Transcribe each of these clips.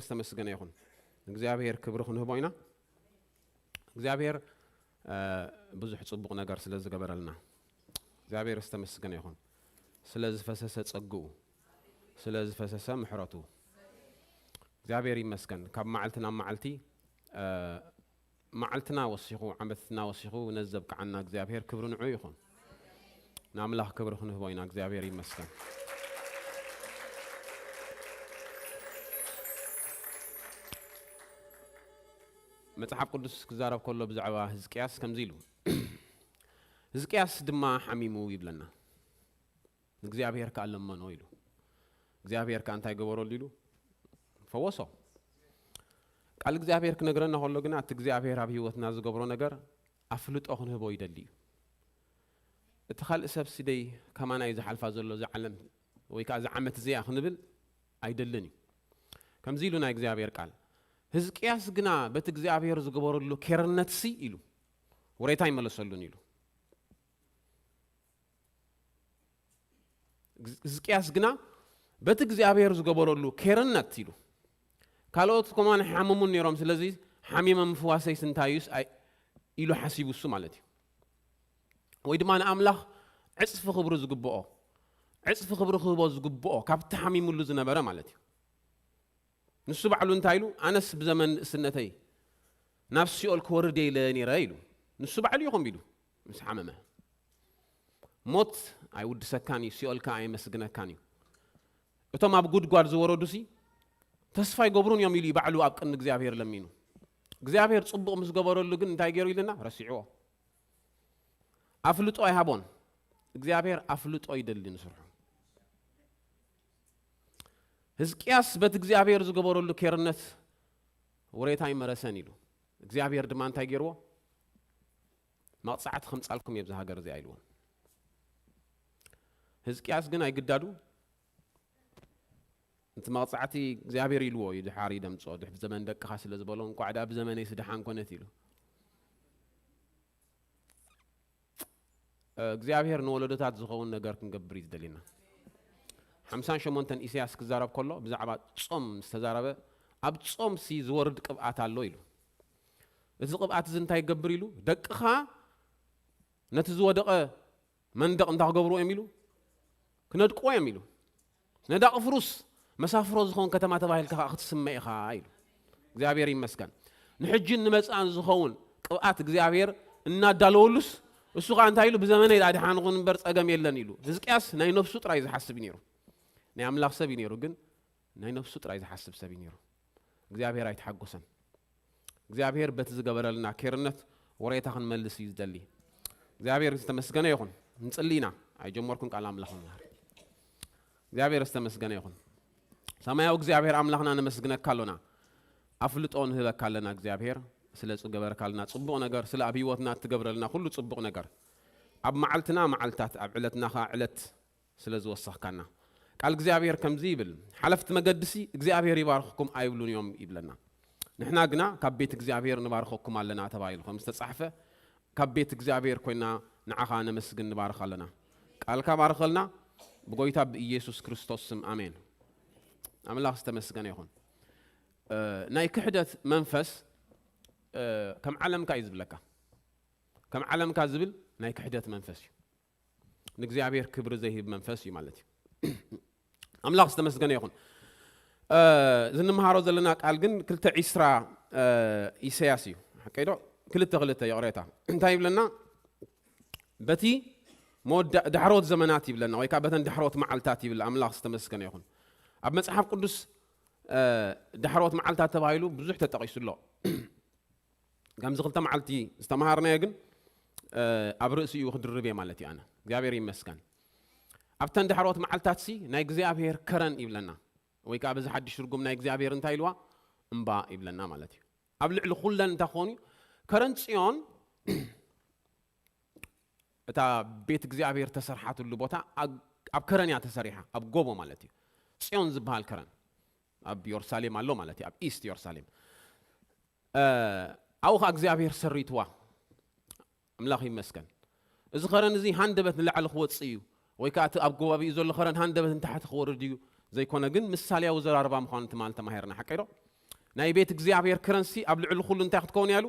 ዝተመስገነ ይኹን። እግዚኣብሔር ክብሪ ክንህቦ ኢና። እግዚኣብሔር ብዙሕ ጽቡቕ ነገር ስለ ዝገበረልና እግዚኣብሔር ዝተመስገነ ይኹን። ስለ ዝፈሰሰ ጸግኡ፣ ስለ ዝፈሰሰ ምሕረቱ እግዚኣብሔር ይመስገን። ካብ መዓልቲ ናብ መዓልቲ መዓልትና ወሲኹ፣ ዓመትና ወሲኹ ነዚ ዘብቅዓና እግዚኣብሔር ክብሪ ንዑ ይኹን። ንኣምላኽ ክብሪ ክንህቦ ኢና። እግዚኣብሔር ይመስገን። መጽሓፍ ቅዱስ ክዛረብ ከሎ ብዛዕባ ህዝቅያስ ከምዚ ኢሉ፣ ህዝቅያስ ድማ ሓሚሙ ይብለና። እግዚኣብሔር ከኣ ለመኖ ኢሉ። እግዚኣብሔር ከኣ እንታይ ገበረሉ ኢሉ? ፈወሶ። ቃል እግዚኣብሔር ክነግረና ከሎ ግና እቲ እግዚኣብሔር ኣብ ህይወትና ዝገብሮ ነገር ኣፍልጦ ክንህቦ ይደሊ እዩ። እቲ ካልእ ሰብ ስደይ ከማናይ ዝሓልፋ ዘሎ እዛ ዓለም ወይ ከዓ እዛ ዓመት እዚኣ ክንብል ኣይደልን እዩ። ከምዚ ኢሉ ናይ እግዚኣብሔር ቃል፣ ህዝቅያስ ግና በቲ እግዚኣብሔር ዝገበረሉ ኬርነት ሲ ኢሉ ወሬታ ይመለሰሉን ኢሉ። ህዝቅያስ ግና በቲ እግዚኣብሔር ዝገበረሉ ኬርነት ኢሉ፣ ካልኦት ከማን ሓመሙን ነይሮም፣ ስለዚ ሓሚመ ምፍዋሰይስ እንታይ እዩስ ኣይ- ኢሉ ሓሲቡ እሱ ማለት እዩ። ወይ ድማ ንኣምላኽ ዕፅፊ ክብሪ ዝግብኦ፣ ዕፅፊ ክብሪ ክህቦ ዝግብኦ ካብቲ ሓሚሙሉ ዝነበረ ማለት እዩ። ንሱ ባዕሉ እንታይ ኢሉ? ኣነስ ብዘመን ንእስነተይ ናብ ሲኦል ክወርድ እየ ኢለ ነይረ ኢሉ። ንሱ ባዕሉ እዩ ከምኡ ኢሉ ምስ ሓመመ። ሞት ኣይውድሰካን እዩ፣ ሲኦል ከኣ ኣየመስግነካን እዩ። እቶም ኣብ ጉድጓድ ዝወረዱሲ ተስፋ ይገብሩን እዮም ኢሉ እዩ ባዕሉ ኣብ ቅድሚ እግዚኣብሔር ለሚኑ። እግዚኣብሔር ጽቡቕ ምስ ገበረሉ ግን እንታይ ገይሩ ኢልና? ረሲዕዎ። ኣፍልጦ ኣይሃቦን። እግዚኣብሔር ኣፍልጦ ይደሊ ንስርሑ። ህዝቅያስ በቲ እግዚኣብሔር ዝገበረሉ ኬርነት ወሬታ ኣይመረሰን ኢሉ። እግዚኣብሔር ድማ እንታይ ገይርዎ? መቕጻዕቲ ከምጻልኩም እየ ኣብዚ ሃገር እዚኣ ኢልዎም። ህዝቅያስ ግን ኣይግዳዱ፣ እቲ መቕጻዕቲ እግዚኣብሔር ኢልዎ እዩ ድሓር ይደምጾ። ድሕ ብዘመን ደቅኻ ስለ ዝበሎ፣ እንቋዕ ደኣ ብዘመነይ ስደሓን ኮነት ኢሉ። እግዚኣብሔር ንወለዶታት ዝኸውን ነገር ክንገብር እዩ ዝደልየና። ሓምሳን ሸሞንተን ኢሳያስ ክዛረብ ከሎ ብዛዕባ ጾም ዝተዛረበ፣ ኣብ ጾም ሲ ዝወርድ ቅብኣት ኣሎ ኢሉ። እዚ ቅብኣት እዚ እንታይ ይገብር ኢሉ? ደቅኻ ነቲ ዝወደቐ መንደቕ እንታይ ክገብርዎ እዮም ኢሉ? ክነድቅዎ እዮም ኢሉ። ነዳቕ ፍሩስ መሳፍሮ ዝኸውን ከተማ ተባሂልካ ከዓ ክትስመ ኢኻ ኢሉ። እግዚኣብሔር ይመስገን። ንሕጅን ንመጻእን ዝኸውን ቅብኣት እግዚኣብሔር እናዳለወሉስ፣ እሱ ከዓ እንታይ ኢሉ? ብዘመነይ ደኣ ድሓን ኹን እምበር ጸገም የለን ኢሉ። ህዝቅያስ ናይ ነፍሱ ጥራይ ዝሓስብ እዩ ነይሩ። ናይ ኣምላኽ ሰብ እዩ ነይሩ፣ ግን ናይ ነፍሱ ጥራይ ዝሓስብ ሰብ እዩ ነይሩ። እግዚኣብሔር ኣይተሓጎሰን። እግዚኣብሔር በቲ ዝገበረልና ኬርነት ወሬታ ክንመልስ እዩ ዝደሊ። እግዚኣብሔር ዝተመስገነ ይኹን። ንጽሊ ኢና። ኣይጀመርኩን ቃል ኣምላኽ ምምሃር። እግዚኣብሔር ዝተመስገነ ይኹን። ሰማያዊ እግዚኣብሔር ኣምላኽና ነመስግነካ ኣሎና። ኣፍልጦ ንህበካ ኣለና እግዚኣብሔር፣ ስለ ዝገበርካልና ጽቡቕ ነገር፣ ስለ ኣብ ህይወትና እትገብረልና ኩሉ ጽቡቕ ነገር። ኣብ መዓልትና መዓልታት፣ ኣብ ዕለትና ኸኣ ዕለት ስለ ዝወሰኽካና። ቃል እግዚኣብሔር ከምዚ ይብል፣ ሓለፍቲ መገድሲ እግዚኣብሔር ይባርኽኩም ኣይብሉን እዮም ይብለና። ንሕና ግና ካብ ቤት እግዚኣብሔር ንባርኸኩም ኣለና ተባሂሉ ከም ዝተጻሕፈ፣ ካብ ቤት እግዚኣብሔር ኮይና ንዓኻ ነመስግን ንባርኽ ኣለና። ቃልካ ባርኸልና፣ ብጎይታ ብኢየሱስ ክርስቶስ ስም ኣሜን። ኣምላኽ ዝተመስገነ ይኹን። እ፣ ናይ ክሕደት መንፈስ፣ እ፣ ከም ዓለምካ እዩ ዝብለካ። ከም ዓለምካ ዝብል ናይ ክሕደት መንፈስ እዩ። ንእግዚኣብሔር ክብሪ ዘይህብ መንፈስ እዩ ማለት እዩ። ኣምላኽ ዝተመስገነ ይኹን። እ፣ ዝንምሃሮ ዘለና ቃል ግን ክልተ ዒስራ፣ እ፣ ኢሳያስ እዩ። ሓቀይ ዶ? ክልተ ክልተ ይቕሬታ። እንታይ ይብለና? በቲ መወዳ-፣ ዳሕሮት ዘመናት ይብለና፣ ወይ ከዓ በተን ዳሕሮት መዓልታት ይብል። ኣምላኽ ዝተመስገነ ይኹን። ኣብ መጽሓፍ ቅዱስ፣ እ፣ ዳሕሮት መዓልታት ተባሂሉ ብዙሕ ተጠቒሱ ኣሎ። ከምዚ ክልተ መዓልቲ ዝተምሃርናዮ ግን፣ እ፣ ኣብ ርእሲኡ ክድርብ እየ ማለት እዩ ኣነ። እግዚኣብሔር ይመስገን። ኣብተን ዳሕሮት መዓልታት ሲ ናይ እግዚኣብሔር ከረን ይብለና። ወይ ከዓ በዚ ሓድሽ ትርጉም ናይ እግዚኣብሔር እንታይ ኢልዋ? እምባ ይብለና ማለት እዩ። ኣብ ልዕሊ ኩለን እንታይ ክኾን እዩ? ከረን ጽዮን፣ እታ ቤት እግዚኣብሔር ተሰርሓትሉ ቦታ ኣብ፣ ኣብ ከረን እያ ተሰሪሓ፣ ኣብ ጎቦ ማለት እዩ። ጽዮን ዝበሃል ከረን ኣብ የሩሳሌም ኣሎ ማለት እዩ፣ ኣብ ኢስት የሩሳሌም። እ፣ ኣብኡ ኸዓ እግዚኣብሔር ሰሪትዋ። ኣምላኽ ይመስገን። እዚ ኸረን እዚ ሃንደበት ንላዕሊ ክወጽእ እዩ፣ ወይ ከዓ እቲ ኣብ ጎባቢኡ ዘሎ ኸረን ሃንደበት ንታሕቲ ክወርድ እዩ ዘይኮነ፣ ግን ምሳሌያዊ ዘራርባ ምዃኑ ትማል ተማሂርና፣ ሓቀይ ዶ? ናይ ቤት እግዚኣብሔር ከረንሲ ኣብ ልዕሊ ኩሉ እንታይ ክትከውን እያ ኢሉ?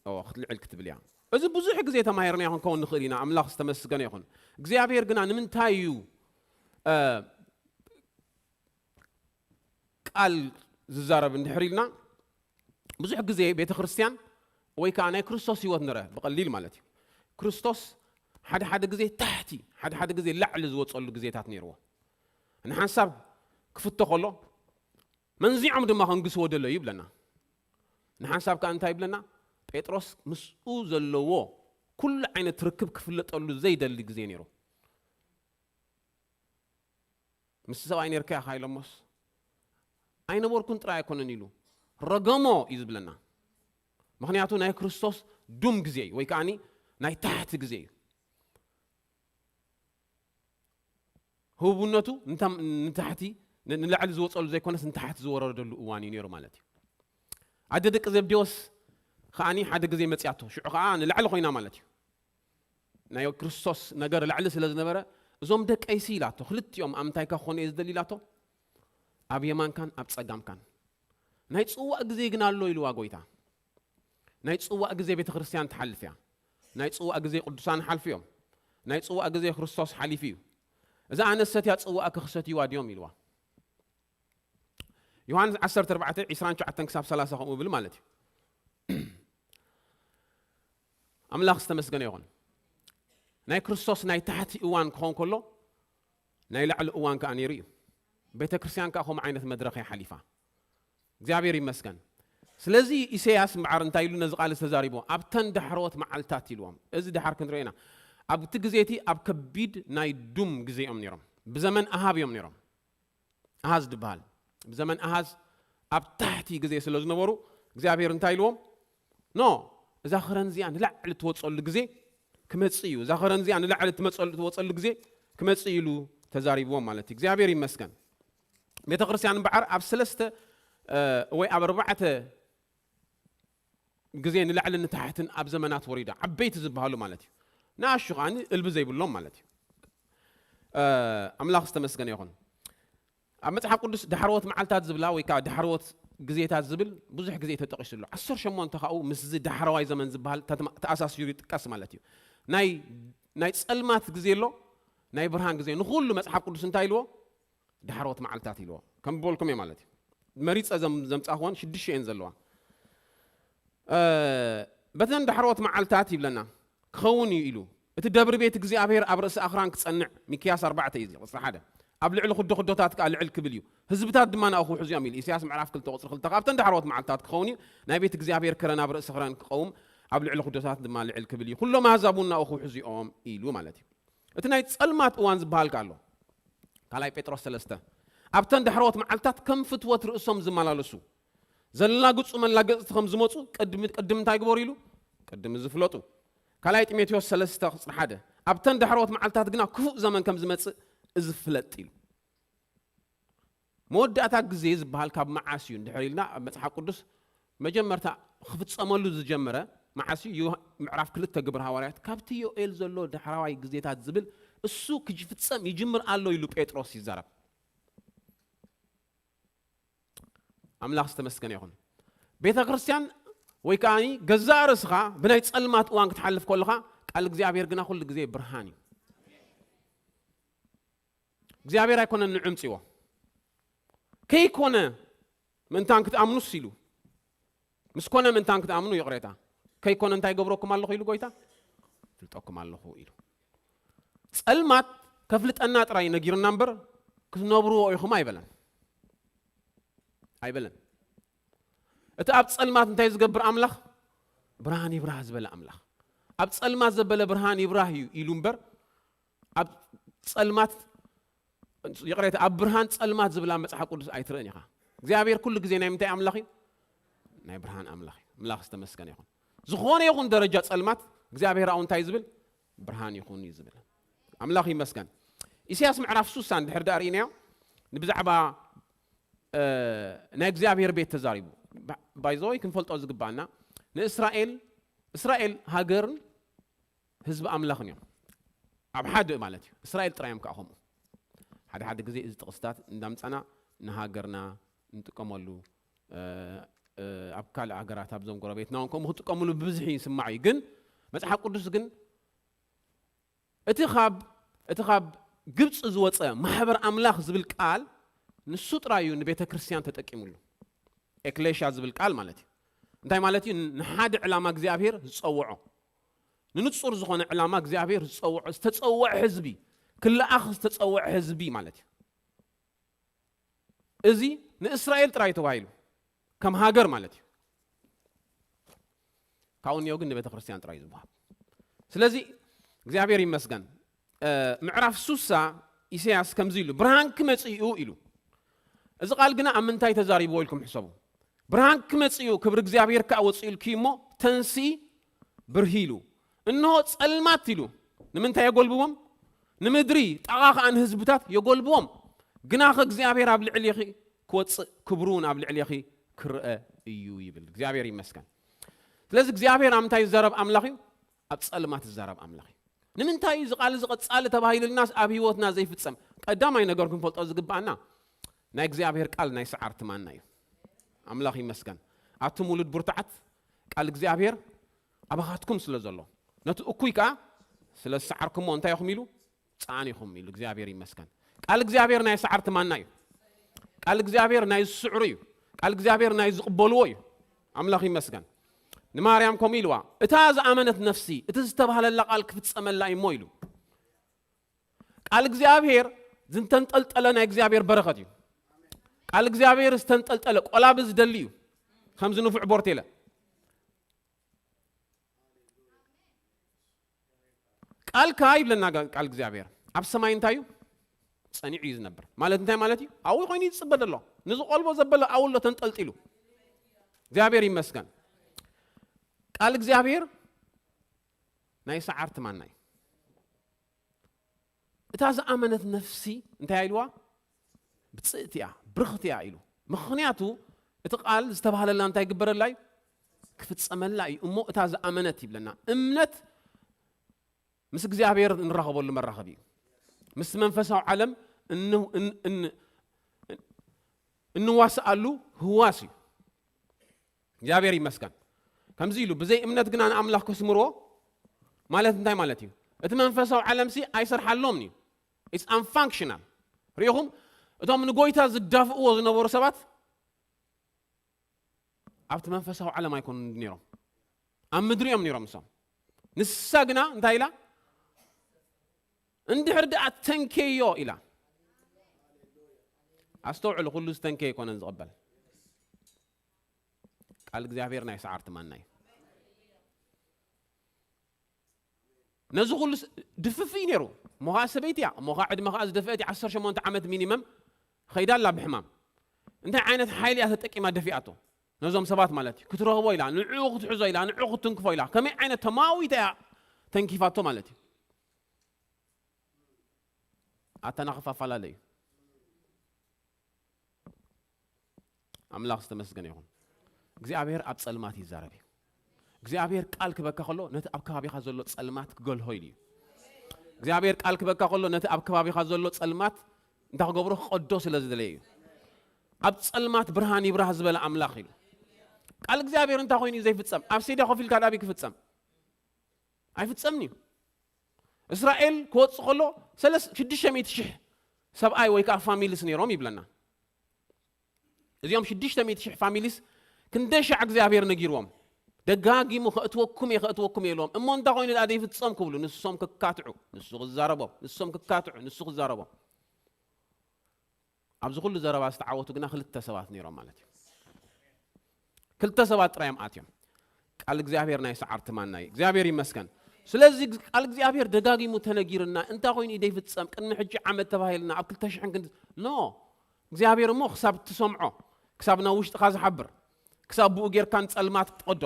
ኦ፣ ክትልዕል ክትብል እያ። እዚ ብዙሕ ግዜ ተማሂርናዮ ክንከውን ንኽእል ኢና። ኣምላኽ ዝተመስገነ ይኹን። እግዚኣብሔር ግና ንምንታይ እዩ፣ እ፣ ቃል ዝዛረብ እንድሕር ኢልና፣ ብዙሕ ግዜ ቤተ ክርስቲያን ወይ ከዓ ናይ ክርስቶስ ህይወት ንረ ብቐሊል ማለት እዩ። ክርስቶስ ሓደ ሓደ ግዜ ታሕቲ፣ ሓደ ሓደ ግዜ ላዕሊ ዝወፀሉ ግዜታት ነይርዎ። ንሓንሳብ ክፍቶ ከሎ፣ መንዚዖም ድማ ከንግስዎ ደለዩ ይብለና። ንሓንሳብ ከዓ እንታይ ይብለና? ጴጥሮስ ምስኡ ዘለዎ ኩሉ ዓይነት ርክብ ክፍለጠሉ ዘይደሊ ግዜ ነይሩ። ምስ ሰብኣይ ነርካ ኢኻ ኢሎሞስ፣ ኣይነበርኩን ጥራይ ኣይኮነን ኢሉ ረገሞ እዩ ዝብለና። ምኽንያቱ ናይ ክርስቶስ ዱም ግዜ እዩ፣ ወይ ከዓኒ ናይ ታሕቲ ግዜ እዩ። ህቡብነቱ ንታም-፣ ንታሕቲ፣ ን-፣ ንላዕሊ ዝወፀሉ ዘይኮነስ ንታሕቲ ዝወረደሉ እዋን እዩ ነይሩ ማለት እዩ። ኣደ ደቂ ዘብዴዎስ ከዓኒ ሓደ ግዜ መፅያቶ፣ ሽዑ ከዓ ንላዕሊ ኮይና ማለት እዩ። ናይ ክርስቶስ ነገር ላዕሊ ስለ ዝነበረ፣ እዞም ደቀይሲ ኢላቶ፣ ክልቲኦም ኣብ ምንታይካ ክኾኑ እየ ዝደሊ ኢላቶ፣ ኣብ የማንካን ኣብ ጸጋምካን። ናይ ጽዋእ ግዜ ግን ኣሎ ኢልዋ ጎይታ። ናይ ጽዋእ ግዜ ቤተ ክርስቲያን ትሓልፍ እያ። ናይ ጽዋእ ግዜ ቅዱሳን ሓልፉ እዮም። ናይ ጽዋእ ግዜ ክርስቶስ ሓሊፉ እዩ። እዛ ኣነሰት እያ ጽዋእ ክኽሰትይዋ ድዮም ኢልዋ። ዮሃንስ ዓሰርተ ኣርባዕተ፣ ዕስራን ትሽዓተን ክሳብ ሰላሳ ከምኡ ብል ማለት እዩ። ኣምላኽ ዝተመስገነ ይኹን። ናይ ክርስቶስ ናይ ታሕቲ እዋን ክኸውን ከሎ፣ ናይ ላዕሊ እዋን ከኣ ነይሩ እዩ። ቤተ ክርስቲያን ከኣ ከምኡ ዓይነት መድረኽ እያ ሓሊፋ። እግዚኣብሔር ይመስገን። ስለዚ ኢሳያስ እምበኣር እንታይ ኢሉ ነዚ ቃል ተዛሪቦ? ኣብተን ዳሕረዎት መዓልታት ኢልዎም። እዚ ድሓር ክንርኢ ኢና። ኣብቲ ግዜ እቲ ኣብ ከቢድ ናይ ዱም ግዜ እዮም ነይሮም። ብዘመን ኣሃብ እዮም ነይሮም። ኣሃዝ ድበሃል። ብዘመን ኣሃዝ ኣብ ታሕቲ ግዜ ስለ ዝነበሩ እግዚኣብሔር እንታይ ኢልዎም? ኖ፣ እዛ ኸረን እዚኣ ንላዕሊ ትወጸሉ ግዜ ክመጽእ እዩ። እዛ ኸረን እዚኣ ንላዕሊ ትመጸሉ፣ ትወጸሉ ግዜ ክመጽእ እዩ ኢሉ ተዛሪብዎም ማለት እዩ። እግዚኣብሔር ይመስገን። ቤተ ክርስቲያን እምበኣር ኣብ ሰለስተ፣ እ፣ ወይ ኣብ ኣርባዕተ ግዜ ንላዕሊ ንታሕትን ኣብ ዘመናት ወሪዳ። ዓበይቲ ዝበሃሉ ማለት እዩ። ንኣሹ ከኣ እልቢ ዘይብሎም ማለት እዩ። እ፣ ኣምላኽ ዝተመስገነ ይኹን። ኣብ መጽሓፍ ቅዱስ ዳሕረዎት መዓልታት ዝብላ ወይ ከኣ ዳሕረዎት ግዜታት ዝብል ብዙሕ ግዜ ተጠቒሱ ኣሎ። ዓሰርተ ሸሞንተ ካብኡ ምስዚ ዳሕረዋይ ዘመን ዝበሃል ተትማ-፣ ተኣሳሲሩ ይጥቀስ ማለት እዩ። ናይ፣ ናይ ጸልማት ግዜ ኣሎ፣ ናይ ብርሃን ግዜ። ንኹሉ መጽሓፍ ቅዱስ እንታይ ኢልዎ? ዳሕረዎት መዓልታት ኢልዎ። ከም በልኩም እየ ማለት እዩ። መሪጸ ዘም-፣ ዘምጻእክወን ሽዱሽተ እየን ዘለዋ። እ፣ በተን ዳሕረዎት መዓልታት ይብለና፣ ክኸውን እዩ ኢሉ። እቲ ደብሪ ቤት እግዚኣብሔር ኣብ ርእሲ ኣኽራን ክጸንዕ፣ ሚክያስ ኣርባዕተ እዩ እዚ፣ ቁጽሪ ሓደ። ኣብ ልዕሊ ኩዶ ኩዶታት ከኣ ልዕል ክብል እዩ። ህዝብታት ድማ ናኡ ክውሕዙ እዮም ኢሉ። ኢሳያስ ምዕራፍ ክልተ ቁጽሪ ክልተ። ካብተን ዳሕረዎት መዓልታት ክኸውን እዩ፣ ናይ ቤት እግዚኣብሔር ከረን ኣብ ርእሲ ኣኽራን ክቐውም፣ ኣብ ልዕሊ ኩዶታት ድማ ልዕል ክብል እዩ። ኩሎም ኣህዛብ እውን ናኡ ክውሕዙ እዮም ኢሉ ማለት እዩ። እቲ ናይ ጸልማት እዋን ዝበሃል ከኣ ኣሎ። ካልኣይ ጴጥሮስ ሰለስተ። ኣብተን ዳሕረዎት መዓልታት ከም ፍትወት ርእሶም ዝመላለሱ፣ ዘላግጹ መላገጽቲ ከም ዝመጹ ቅድሚ፣ ቅድሚ እንታይ ግበሩ ኢሉ? ቅድሚ ዝፍለጡ። ካልኣይ ጢሞቴዎስ ሰለስተ ቁጽሪ ሓደ። ኣብተን ዳሕረዎት መዓልታት ግና ክፉእ ዘመን ከም ዝመጽእ እዚ ፍለጥ ኢሉ። መወዳእታ ግዜ ዝበሃል ካብ መዓስ እዩ? እንድሕር ኢልና ኣብ መጽሓፍ ቅዱስ መጀመርታ ክፍጸመሉ ዝጀመረ መዓስ እዩ? ዮሃ-፣ ምዕራፍ ክልተ ግብሪ ሃዋርያት፣ ካብቲ ዮኤል ዘሎ ዳሕረዋይ ግዜታት ዝብል እሱ ክፍጸም ይጅምር ኣሎ ኢሉ ጴጥሮስ ይዛረብ። ኣምላኽ ዝተመስገነ ይኹን። ቤተ ክርስቲያን ወይ ከኣ ገዛእ ርእስኻ ብናይ ጸልማት እዋን ክትሓልፍ ከለኻ፣ ቃል እግዚኣብሔር ግና ኩሉ ግዜ ብርሃን እዩ። እግዚኣብሔር ኣይኮነን ንዕምጺዎ። ከይኮነ ምእንታን ክትኣምኑስ ኢሉ። ምስ ኮነ ምእንታን ክትኣምኑ ይቕሬታ። ከይኮነ እንታይ ገብረኩም ኣለኹ ኢሉ ጎይታ? ፍልጠኩም ኣለኹ ኢሉ። ጸልማት ከፍልጠና ጥራይ ነጊርና እምበር ክትነብርዎ ኢኹም ኣይበለን። ኣይበለን። እቲ ኣብ ጸልማት እንታይ ዝገብር ኣምላኽ? ብርሃን ይብራህ ዝበለ ኣምላኽ። ኣብ ጸልማት ዘበለ ብርሃን ይብራህ እዩ ኢሉ እምበር፣ ኣብ ጸልማት፣ ይቕሬታ፣ ኣብ ብርሃን ጸልማት ዝብል ኣብ መጽሓፍ ቅዱስ ኣይትርእን ኢኻ። እግዚኣብሔር ኩሉ ግዜ ናይ ምንታይ ኣምላኽ እዩ? ናይ ብርሃን ኣምላኽ እዩ። ኣምላኽ ዝተመስገነ ይኹን። ዝኾነ ይኹን ደረጃ ጸልማት እግዚኣብሔር ኣብኡ እንታይ ዝብል? ብርሃን ይኹን እዩ ዝብል። ኣምላኽ ይመስገን። ኢሳያስ ምዕራፍ ሱሳ እንድሕር ደኣ ርኢናዮ፣ ንብዛዕባ፣ እ፣ ናይ እግዚኣብሔር ቤት ተዛሪቡ። ባ-፣ ባይዘወይ ክንፈልጦ ዝግባና፣ ንእስራኤል፣ እስራኤል ሃገርን ህዝቢ ኣምላኽን እዮም። ኣብ ሓደ ማለት እዩ። እስራኤል ጥራይ እዮም ከዓ ከምኡ። ሓደ ሓደ ግዜ እዚ ጥቕስታት እንዳምጻና ንሃገርና ንጥቀመሉ፣ እ፣ እ፣ ኣብ ካልእ ሃገራት ኣብዞም ጎረቤትና እውን ከምኡ ክጥቀምሉ ብብዝሒ ይስማዕ እዩ። ግን መጽሓፍ ቅዱስ ግን እቲ ካብ፣ እቲ ካብ ግብፂ ዝወፀ ማሕበር ኣምላኽ ዝብል ቃል ንሱ ጥራይ እዩ ንቤተ ክርስቲያን ተጠቂሙሉ። ኤክሌሽያ ዝብል ቃል ማለት እዩ። እንታይ ማለት እዩ? ንሓደ ዕላማ እግዚኣብሔር ዝጸውዖ፣ ንንጹር ዝኾነ ዕላማ እግዚኣብሔር ዝጸውዖ፣ ዝተጸውዐ ህዝቢ፣ ክለኣኽ ዝተጸውዐ ህዝቢ ማለት እዩ። እዚ ንእስራኤል ጥራይ ተባሂሉ፣ ከም ሃገር ማለት እዩ። ካብኡ እኒኦ ግን ንቤተ ክርስቲያን ጥራይ እዩ ዝወሃብ። ስለዚ እግዚኣብሔር ይመስገን። እ፣ ምዕራፍ ሱሳ ኢሳያስ ከምዚ ኢሉ፣ "ብርሃን ክመጽእ እዩ" ኢሉ። እዚ ቃል ግና ኣብ ምንታይ ተዛሪብዎ ኢልኩም ሕሰቡ። "ብርሃን ክመጽእ እዩ፣ ክብሪ እግዚኣብሔር ከኣ ወጽኡ ኢልኪ እሞ ተንሲ ብርሂ" ኢሉ። እንሆ ጸልማት ኢሉ። ንምንታይ የጎልብዎም? ንምድሪ፣ ጣቓ ከኣ ንህዝብታት የጎልብዎም። ግናኸ እግዚኣብሔር ኣብ ልዕሌኺ ክወጽእ፣ ክብሩ እውን ኣብ ልዕሌኺ ክርአ እዩ ይብል። እግዚኣብሔር ይመስገን። ስለዚ እግዚኣብሔር ኣብ ምንታይ ዝዛረብ ኣምላኽ እዩ? ኣብ ጸልማት ዝዛረብ ኣምላኽ እዩ። ንምንታይ እዩ እዚ ቃል እዚ ቀጻሊ ተባሂሉልናስ ኣብ ህይወትና ዘይፍጸም? ቀዳማይ ነገር ክንፈልጦ ዝግባኣና ናይ እግዚኣብሔር ቃል ናይ ሰዓርቲ ማና እዩ። ኣምላኽ ይመስገን። ኣቱም ውሉድ ብርቱዓት፣ ቃል እግዚኣብሔር ኣባኻትኩም ስለ ዘሎ፣ ነቲ እኩይ ከኣ ስለ ዝሰዓርኩሞ እንታይ ኢኹም ኢሉ? ጻን ኢኹም ኢሉ። እግዚኣብሔር ይመስገን። ቃል እግዚኣብሔር ናይ ሰዓርቲ ማና እዩ። ቃል እግዚኣብሔር ናይ ዝስዕሩ እዩ። ቃል እግዚኣብሔር ናይ ዝቕበልዎ እዩ። ኣምላኽ ይመስገን። ንማርያም ከምኡ ኢልዋ፣ "እታ ዝኣመነት ነፍሲ እቲ ዝተባህለላ ቃል ክፍጸመላ እዩ እሞ" ኢሉ። ቃል እግዚኣብሔር ዝተንጠልጠለ ናይ እግዚኣብሔር በረኸት እዩ። ቃል እግዚኣብሔር ዝተንጠልጠለ ቆላቢ ዝደሊ እዩ። ከምዚ ንፉዕ ቦርቴለ። ቃልካ ይብለና ጋ-፣ ቃል እግዚኣብሔር ኣብ ሰማይ እንታይ እዩ? ጸኒዑ እዩ ዝነብር። ማለት እንታይ ማለት እዩ? ኣብኡ ኮይኑ ይጽበ ዘሎ። ንዝቆልቦ ዘበለ ኣብኡ ኣሎ ተንጠልጢሉ። እግዚኣብሔር ይመስገን። ቃል እግዚኣብሔር ናይ ሰዓርቲ ማና እዩ። እታ ዝኣመነት ነፍሲ እንታይ ኢልዋ? ብጽእቲ እያ፣ ብርኽቲ እያ ኢሉ። ምኽንያቱ እቲ ቃል ዝተባህለላ እንታይ ይግበረላ እዩ? ክፍጸመላ እዩ። እሞ እታ ዝኣመነት ይብለና። እምነት ምስ እግዚኣብሔር እንራኸበሉ መራኸቢ እዩ። ምስ መንፈሳዊ ዓለም እን-፣ እን-፣ እን-፣ እንዋስኣሉ ህዋስ እዩ። እግዚኣብሔር ይመስገን። ከምዚ ኢሉ፣ "ብዘይ እምነት ግና ንኣምላኽ ከስምርዎ" ማለት እንታይ ማለት እዩ? እቲ መንፈሳዊ ዓለምሲ ኣይሰርሓሎምን እዩ። It's unfunctional። ርኢኹም፣ እቶም ንጎይታ ዝዳፍእዎ ዝነበሩ ሰባት ኣብቲ መንፈሳዊ ዓለም ኣይኮኑን ነይሮም፣ ኣብ ምድሪ እዮም ነይሮም ንሶም። ንሳ ግና እንታይ ኢላ? "እንድሕር ደኣ ተንኬዮ" ኢላ። ኣስተውዕሉ፣ ኩሉ ዝተንከየ ኣይኮነን ዝቕበል። ቃል እግዚኣብሔር ናይ ሰዓርቲ ማና እዩ። ነዚ ኩሉ ስ-፣ ድፍፍ እዩ ነይሩ። እሞ ኸዓ ሰበይቲ እያ፣ እሞ ኸዓ ዕድመ ኸዓ ዝደፍአት እያ፣ ዓሰርተ ሸሞንተ ዓመት ሚኒመም ኸይዳ ኣላ ብሕማም። እንታይ ዓይነት ሓይሊ እያ ተጠቂማ ደፊኣቶ? ነዞም ሰባት ማለት እዩ። ክትረኽቦ ኢላ፣ ንዕኡ ክትሕዞ ኢላ፣ ንዕኡ ክትንክፎ ኢላ። ከመይ ዓይነት ተማዊታ እያ ተንኪፋቶ ማለት እዩ። ኣታ ናኽፋ ኣፈላለ እዩ። ኣምላኽ ዝተመስገነ ይኹን። እግዚኣብሔር ኣብ ጸልማት ይዛረብ እዩ። እግዚኣብሔር ቃል ክበካ ከሎ ነቲ ኣብ ከባቢኻ ዘሎ ጸልማት ክገልሆ ኢሉ እዩ። እግዚኣብሔር ቃል ክበካ ከሎ ነቲ ኣብ ከባቢኻ ዘሎ ጸልማት እንታይ ክገብሮ ክቐዶ ስለ ዝደለየ እዩ። ኣብ ጸልማት ብርሃን ይብራህ ዝበለ ኣምላኽ ኢሉ። ቃል እግዚኣብሔር እንታይ ኮይኑ እዩ ዘይፍጸም? ኣብ ሴዳ ኮፍ ኢልካ ዳኣበይ ክፍጸም? ኣይፍጸምን እዩ። እስራኤል ክወጽእ ከሎ ሰለስ-፣ ሽዱሽተ ሚእቲ ሽሕ ሰብኣይ ወይ ከዓ ፋሚልስ ነይሮም ይብለና። እዚኦም ሽዱሽተ ሚእቲ ሽሕ ፋሚሊስ ክንደይ ሻዕ እግዚኣብሔር ነጊርዎም፣ ደጋጊሙ "ከእትወኩም እየ፣ ከእትወኩም እየ" ኢልዎም። እሞ እንታይ ኮይኑ ደኣ ዘይፍጸም ክብሉ፣ ንሶም ክካትዑ፣ ንሱ ክዛረቦም፣ ንሶም ክካትዑ፣ ንሱ ክዛረቦም። ኣብዚ ኩሉ ዘረባ ዝተዓወቱ ግና ክልተ ሰባት ነይሮም ማለት እዩ። ክልተ ሰባት ጥራይ እዮም ኣትዮም። ቃል እግዚኣብሔር ናይ ሰዓርቲ ማና እዩ። እግዚኣብሔር ይመስገን። ስለዚ ቃል እግዚኣብሔር ደጋጊሙ ተነጊርና፣ እንታይ ኮይኑ እዩ ዘይፍጸም? ቅድሚ ሕጂ ዓመት ተባሂልና፣ ኣብ ክልተ ሽሕን ክንዲ-፣ ኖ። እግዚኣብሔር እሞ ክሳብ ትሰምዖ፣ ክሳብ ናብ ውሽጥኻ ዝሓብር፣ ክሳብ ብኡ ጌርካ ንጸልማት ትቐዶ፣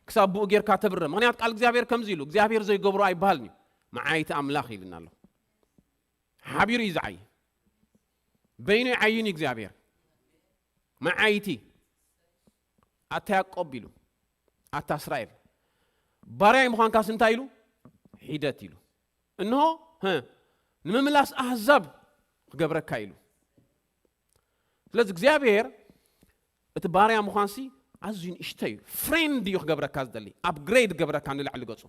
ክሳብ ብኡ ጌርካ ተብርህ። ምኽንያቱ ቃል እግዚኣብሔር ከምዚ ኢሉ፣ እግዚኣብሔር ዘይገብሮ ኣይበሃልን እዩ። መዓይቲ ኣምላኽ ኢልና ኣሎ። ሓቢሩ እዩ ዝዓዪ። በይኑ ይዓይን እዩ እግዚኣብሔር። መዓይቲ፣ ኣታ ያዕቆብ ኢሉ፣ ኣታ እስራኤል፣ ባርያይ ምዃንካስ እንታይ ኢሉ? ሒደት ኢሉ። እንሆ፣ ህ፣ ንምምላስ ኣህዛብ ክገብረካ ኢሉ። ስለዚ እግዚኣብሔር እቲ ባርያ ምዃንሲ ኣዝዩ ንእሽቶ እዩ። ፍሬንድ እዩ ክገብረካ ዝደሊ፣ ኣፕግሬድ ክገብረካ ንላዕሊ ገጹ።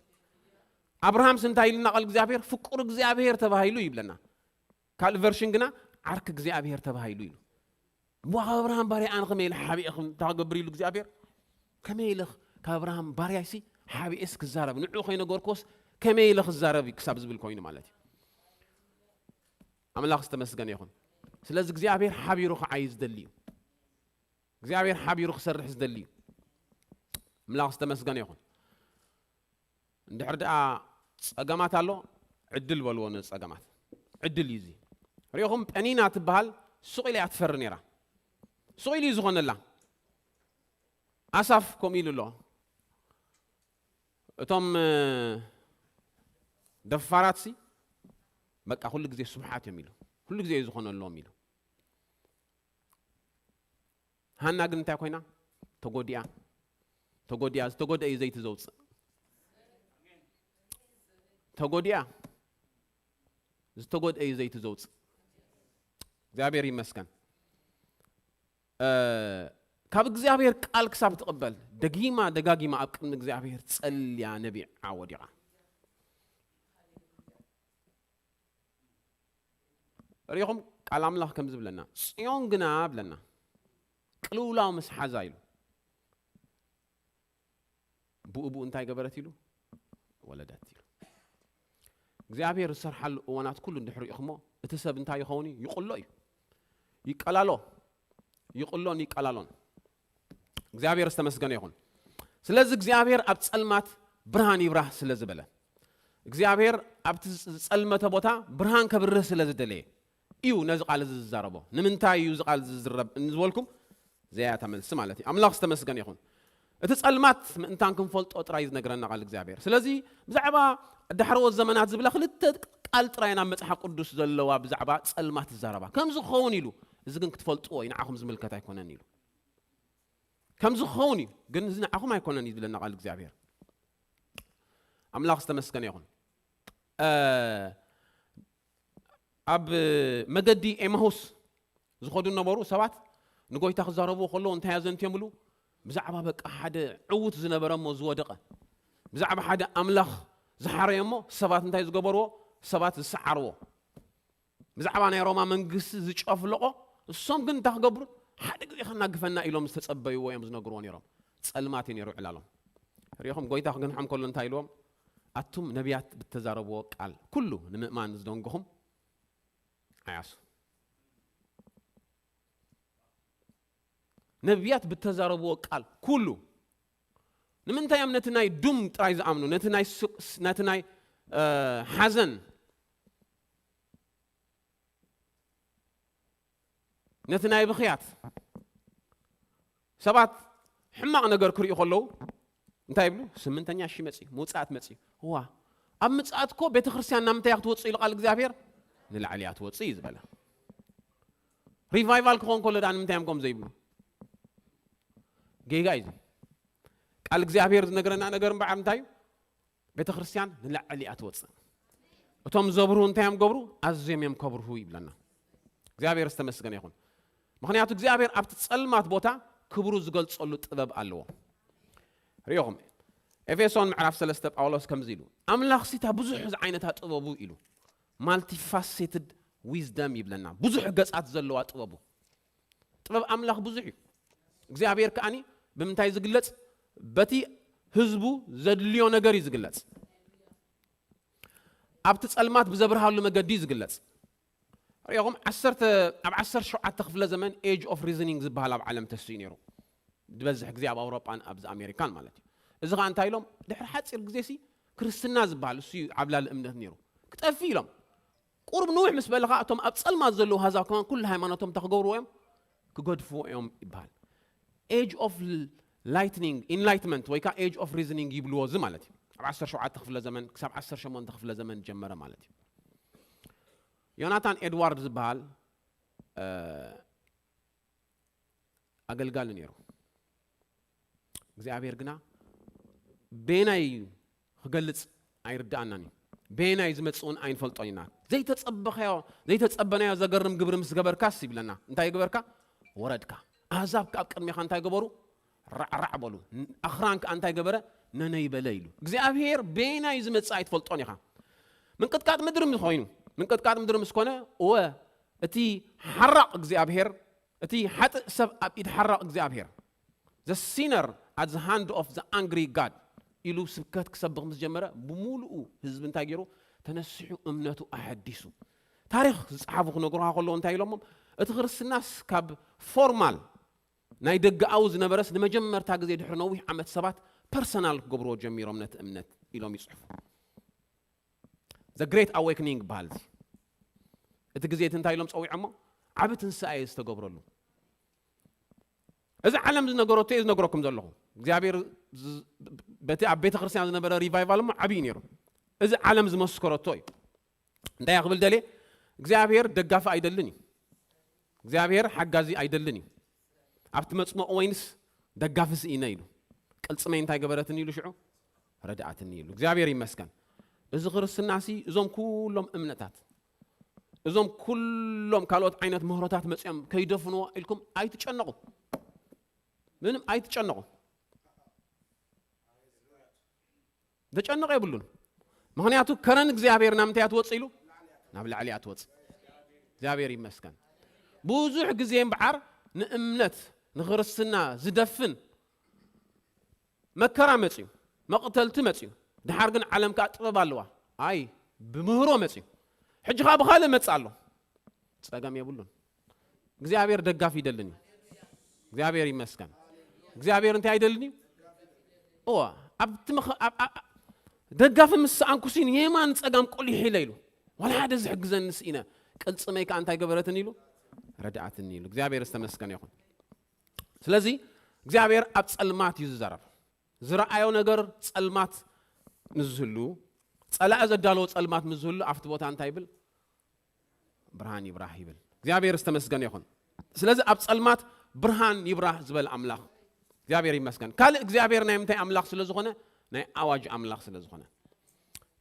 ኣብርሃምስ እንታይ ኢሉና ቃል እግዚኣብሔር? ፍቁር እግዚኣብሔር ተባሂሉ ይብለና። ካልእ ቨርሽን ግና ዓርኪ እግዚኣብሔር ተባሂሉ ኢሉ። እሞ ካብ ኣብርሃም ባርያ ኣነ ከመይ ኢለ ሓቢኤ ክም-፣ እንታይ ክገብር ኢሉ እግዚኣብሔር? ከመይ ኢለ ካብ ኣብርሃም ባርያሲ ሓቢኤስ ክዛረብ፣ ንዑ ከይነገርኩዎስ ከመይ ኢለ ክዛረብ ክሳብ ዝብል ኮይኑ ማለት እዩ። ኣምላኽ ዝተመስገነ ይኹን። ስለዚ እግዚኣብሔር ሓቢሩ ክዓይ ዝደሊ እዩ። እግዚኣብሔር ሓቢሩ ክሰርሕ ዝደሊ እዩ። ኣምላኽ ዝተመስገነ ይኹን። እንድሕር ደኣ ጸገማት ኣሎ፣ ዕድል በልዎ ነጸገማት። ዕድል እዩ እዚ። ሪኢኹም፣ ጴኒና ትበሃል ሱቕ ኢላ እያ ትፈሪ ነይራ። ሱቕ ኢሉ እዩ ዝኾነላ። ኣሳፍ ከምኡ ኢሉ ኣሎ። እቶም፣ እ፣ ደፋራትሲ በቃ ኩሉ ግዜ ስቡሓት እዮም ኢሉ። ኩሉ ግዜ እዩ ዝኾነሎም ኢሉ። ሃና ግን እንታይ ኮይና? ተጎዲኣ። ተጎዲኣ፣ ዝተጎድአ እዩ ዘይቲ ዘውፅእ። ተጎዲኣ፣ ዝተጎድአ እዩ ዘይቲ ዘውፅእ። እግዚኣብሔር ይመስገን። እ፣ ካብ እግዚኣብሔር ቃል ክሳብ ትቕበል፣ ደጊማ ደጋጊማ ኣብ ቅድሚ እግዚኣብሔር ጸልያ ነቢዓ ወዲቓ። ሪኢኹም፣ ቃል ኣምላኽ ከም ዝብለና፣ ጽዮን ግና ብለና፣ ቅልውላው ምስ ሓዛ ኢሉ፣ ብኡ ብኡ እንታይ ገበረት ኢሉ? ወለደት ኢሉ። እግዚኣብሔር ዝሰርሓሉ እዋናት ኩሉ እንድሕር ርኢኹሞ፣ እቲ ሰብ እንታይ ይኸውን እዩ? ይቕሎ እዩ። ይቀላሎ። ይቕሎን ይቀላሎን። እግዚኣብሔር ዝተመስገነ ይኹን። ስለዚ እግዚኣብሔር ኣብ ጸልማት ብርሃን ይብራህ ስለ ዝበለ፣ እግዚኣብሔር ኣብቲ ዝጸልመተ ቦታ ብርሃን ከብርህ ስለ ዝደለየ እዩ ነዚ ቃል እዚ ዝዛረቦ። ንምንታይ እዩ እዚ ቃል እዚ ዝዝረብ እንዝበልኩም፣ ዘያታ መልሲ ማለት እዩ። ኣምላኽ ዝተመስገነ ይኹን። እቲ ጸልማት ምእንታን ክንፈልጦ ጥራይ ዝነግረና ቃል እግዚኣብሔር። ስለዚ ብዛዕባ ዳሕረዎት ዘመናት ዝብላ ክልተ ቃል ጥራይ ናብ መጽሓፍ ቅዱስ ዘለዋ ብዛዕባ ጸልማት ዝዛረባ። ከምዚ ክኸውን ኢሉ፣ እዚ ግን ክትፈልጥዎ እዩ፣ ንዓኹም ዝምልከት ኣይኮነን ኢሉ። ከምዚ ክኸውን እዩ፣ ግን እዚ ንዓኹም ኣይኮነን እዩ ዝብለና ቃል እግዚኣብሔር። ኣምላኽ ዝተመስገነ ይኹን። እ፣ ኣብ መገዲ ኤማሁስ ዝኸዱ ነበሩ ሰባት ንጎይታ ክዛረብዎ ከለዉ እንታይ ኣዘንትዮምሉ? ብዛዕባ በቃ ሓደ ዕዉት ዝነበረ እሞ ዝወደቐ፣ ብዛዕባ ሓደ ኣምላኽ ዝሓረየ እሞ ሰባት እንታይ ዝገበርዎ? ሰባት ዝሰዓርዎ፣ ብዛዕባ ናይ ሮማ መንግስቲ ዝጨፍለቖ፣ እሶም ግን እንታይ ክገብሩ? ሓደ ግዜ ከናግፈና ኢሎም ዝተጸበይዎ እዮም ዝነግርዎ ነይሮም። ጸልማት እዩ ነይሩ ዕላሎም። ርኢኹም፣ ጎይታ ክገንሖም ከሎ እንታይ ኢልዎም? ኣቱም ነቢያት ብተዛረብዎ ቃል ኩሉ ንምእማን ዝደንገኹም፣ ዓያሱ። ነቢያት ብተዛረብዎ ቃል ኩሉ። ንምንታይ እዮም ነቲ ናይ ዱም ጥራይ ዝኣምኑ? ነቲ ናይ ስ-፣ ነቲ ናይ፣ እ፣ ሓዘን፣ ነቲ ናይ ብኽያት። ሰባት ሕማቕ ነገር ክርእዩ ከለዉ እንታይ ይብሉ? ስምንተኛ ሺ መጺኡ፣ ምውጻኣት መጺኡ። እዋ፣ ኣብ ምጽኣት እኮ ቤተ ክርስቲያን ናብ ምንታይ እያ ክትወጽእ ኢሉ ቃል እግዚኣብሔር? ንላዕሊ እያ ትወጽእ እዩ ዝበለ። ሪቫይቫል ክኸውን ከሎ ደኣ ንምንታይ እዮም ከምኡ ዘይብሉ? ጌጋ እዩ እዚ። ቃል እግዚኣብሔር ዝነግረና ነገር እምበኣር እንታይ እዩ? ቤተ ክርስቲያን ንላዕሊ እያ ትወጽእ። እቶም ዘብርሁ እንታይ እዮም ገብሩ? ኣዝዮም እዮም ከብርሁ ይብለና። እግዚኣብሔር ዝተመስገነ ይኹን። ምኽንያቱ እግዚኣብሔር ኣብቲ ጸልማት ቦታ ክብሩ ዝገልጸሉ ጥበብ ኣለዎ። ርኢኹም፣ ኤፌሶን ምዕራፍ ሰለስተ ጳውሎስ ከምዚ ኢሉ፣ ኣምላኽ ሲታ ብዙሕ ዝዓይነታ ጥበቡ ኢሉ፣ ማልቲፋሴትድ ዊዝደም ይብለና። ብዙሕ ገጻት ዘለዋ ጥበቡ። ጥበብ ኣምላኽ ብዙሕ እዩ። እግዚኣብሔር ከኣኒ ብምንታይ ዝግለጽ? በቲ ህዝቡ ዘድልዮ ነገር እዩ ዝግለጽ። ኣብቲ ጸልማት ብዘብርሃሉ መገዲ እዩ ዝግለጽ። ርኢኹም፣ ዓሰርተ፣ ኣብ ዓሰርተ ሸውዓተ ክፍለ ዘመን ኤጅ ኦፍ ሪዝኒንግ ዝበሃል ኣብ ዓለም ተስዩ ነይሩ። ዝበዝሕ ግዜ ኣብ ኣውሮጳን ኣብዚ ኣሜሪካን ማለት እዩ። እዚ ኸኣ እንታይ ኢሎም? ድሕሪ ሓጺር ግዜሲ ክርስትና ዝበሃል እሱ እዩ ዓብላሊ እምነት ነይሩ። ክጠፍእ ኢሎም። ቁሩብ ንውሕ ምስ በለ ኸኣ እቶም ኣብ ጸልማት ዘለዉ ኣህዛብ ከማን ኩሉ ሃይማኖቶም እንታይ ክገብርዎ እዮም? ክገድፍዎ እዮም ይበሃል። ኤጅ ኦፍ ላይትኒንግ፣ ኢንላይትመንት ወይ ከኣ ኤጅ ኦፍ ሪዝኒንግ ይብልዎ እዚ ማለት እዩ። ኣብ ዓሰርተ ሸውዓተ ክፍለ ዘመን ክሳብ ዓሰርተ ሸሞንተ ክፍለ ዘመን ጀመረ ማለት እዩ። ዮናታን ኤድዋርድ ዝበሃል፣ እ፣ ኣገልጋሊ ነይሩ። እግዚኣብሔር ግና በየናይ እዩ ክገልጽ ኣይርድኣናን እዩ። በየናይ ዝመጽእ እውን ኣይንፈልጦን ኢና። ዘይተጸበኻዮ፣ ዘይተጸበናዮ ዘገርም ግብሪ ምስ ገበርካስ ይብለና። እንታይ ይግበርካ? ወረድካ። ኣህዛብ ኣብ ቅድሜኻ እንታይ ገበሩ? ራዕራዕ በሉ። ኣኽራን ከኣ እንታይ ገበረ? ነነይ በለ ኢሉ እግዚኣብሔር። በየናይ ዝመጽእ ኣይትፈልጦን ኢኻ። ምንቅጥቃጥ ምድሪ ምስ ኮይኑ፣ ምንቅጥቃጥ ምድሪ ምስ ኮነ፣ እወ፣ እቲ ሓራቕ እግዚኣብሔር፣ እቲ ሓጥእ ሰብ ኣብ ኢድ ሓራቕ እግዚኣብሔር፣ the sinner at the hand of the angry God ኢሉ ስብከት ክሰብኽ ምስ ጀመረ፣ ብምሉኡ ህዝቢ እንታይ ገይሩ? ተነሲሑ እምነቱ ኣሐዲሱ። ታሪኽ ዝጸሓፉ ክነግሩኻ ከለዉ እንታይ ኢሎሞም? እቲ ክርስትናስ ካብ ፎርማል ናይ ደገኣዊ ዝነበረስ ንመጀመርታ ግዜ ድሕሪ ነዊሕ ዓመት ሰባት ፐርሰናል ክገብርዎ ጀሚሮም ነቲ እምነት ኢሎም ይጽሕፉ። The Great Awakening ይበሃል እዚ። እቲ ግዜ እቲ እንታይ ኢሎም ጸዊዖሞ? ዓቢ ትንሳኤ ዝተገብረሉ። እዚ ዓለም ዝነገረቶ እየ ዝነግረኩም ዘለኹ። እግዚኣብሔር ዝ- በቲ ኣብ ቤተ ክርስቲያን ዝነበረ ሪቫይቫል እሞ ዓብዪ ነይሩ። እዚ ዓለም ዝመስከረቶ እዩ። እንታይ ክብል ደልየ? እግዚኣብሔር ደጋፊ ኣይደልን እዩ። እግዚኣብሔር ሓጋዚ ኣይደልን እዩ። ኣብቲ መጽመቕ ወይንስ ደጋፊ ስኢነ ኢሉ። ቅልጽመይ እንታይ ገበረትኒ ኢሉ ሽዑ? ረድኣትኒ ኢሉ። እግዚኣብሔር ይመስገን። እዚ ክርስትናሲ እዞም ኩሎም እምነታት፣ እዞም ኩሎም ካልኦት ዓይነት ምህሮታት መጺኦም ከይደፍንዎ ኢልኩም ኣይትጨነቑ። ምንም ኣይትጨነቑ። ዘጨንቕ የብሉን። ምኽንያቱ ከረን እግዚኣብሔር ናብ ምንታይ እያ ትወጽእ ኢሉ? ናብ ላዕሊ እያ ትወጽእ። እግዚኣብሔር ይመስገን። ብዙሕ ግዜ እምበዓር ንእምነት ንክርስትና ዝደፍን መከራ መጽዩ፣ መቕተልቲ መጽዩ፣ ድሓር ግን ዓለም ከኣ ጥበብ ኣለዋ። ኣይ ብምህሮ መጽዩ። ሕጂ ኸኣ ብኻልእ መጽእ ኣሎ። ጸገም የብሉን። እግዚኣብሔር ደጋፊ ይደልን እዩ። እግዚኣብሔር ይመስገን። እግዚኣብሔር እንታይ ይደልን እዩ? እዋ ኣብቲ መኸ- ኣብ- ኣብ- ደጋፊ ምስ ሰኣንኩሲን የማን ጸጋም ቁሊሕ ኢለ ኢሉ ዋላ ሓደ ዝሕግዘኒ ስኢነ። ቅልጽመይ ከኣ እንታይ ገበረትን ኢሉ ረድኣትኒ ኢሉ። እግዚኣብሔር ዝተመስገነ ይኹን። ስለዚ እግዚኣብሔር ኣብ ጸልማት እዩ ዝዛረብ። ዝረኣዮ ነገር ጸልማት ምስ ዝህሉ፣ ጸላኢ ዘዳለዎ ጸልማት ምስ ዝህሉ ኣብቲ ቦታ እንታይ ይብል? ብርሃን ይብራህ ይብል። እግዚኣብሔር ዝተመስገነ ይኹን። ስለዚ ኣብ ጸልማት ብርሃን ይብራህ ዝበል ኣምላኽ እግዚኣብሔር ይመስገን። ካልእ እግዚኣብሔር ናይ ምንታይ ኣምላኽ ስለ ዝኾነ ናይ ኣዋጅ ኣምላኽ ስለ ዝኾነ።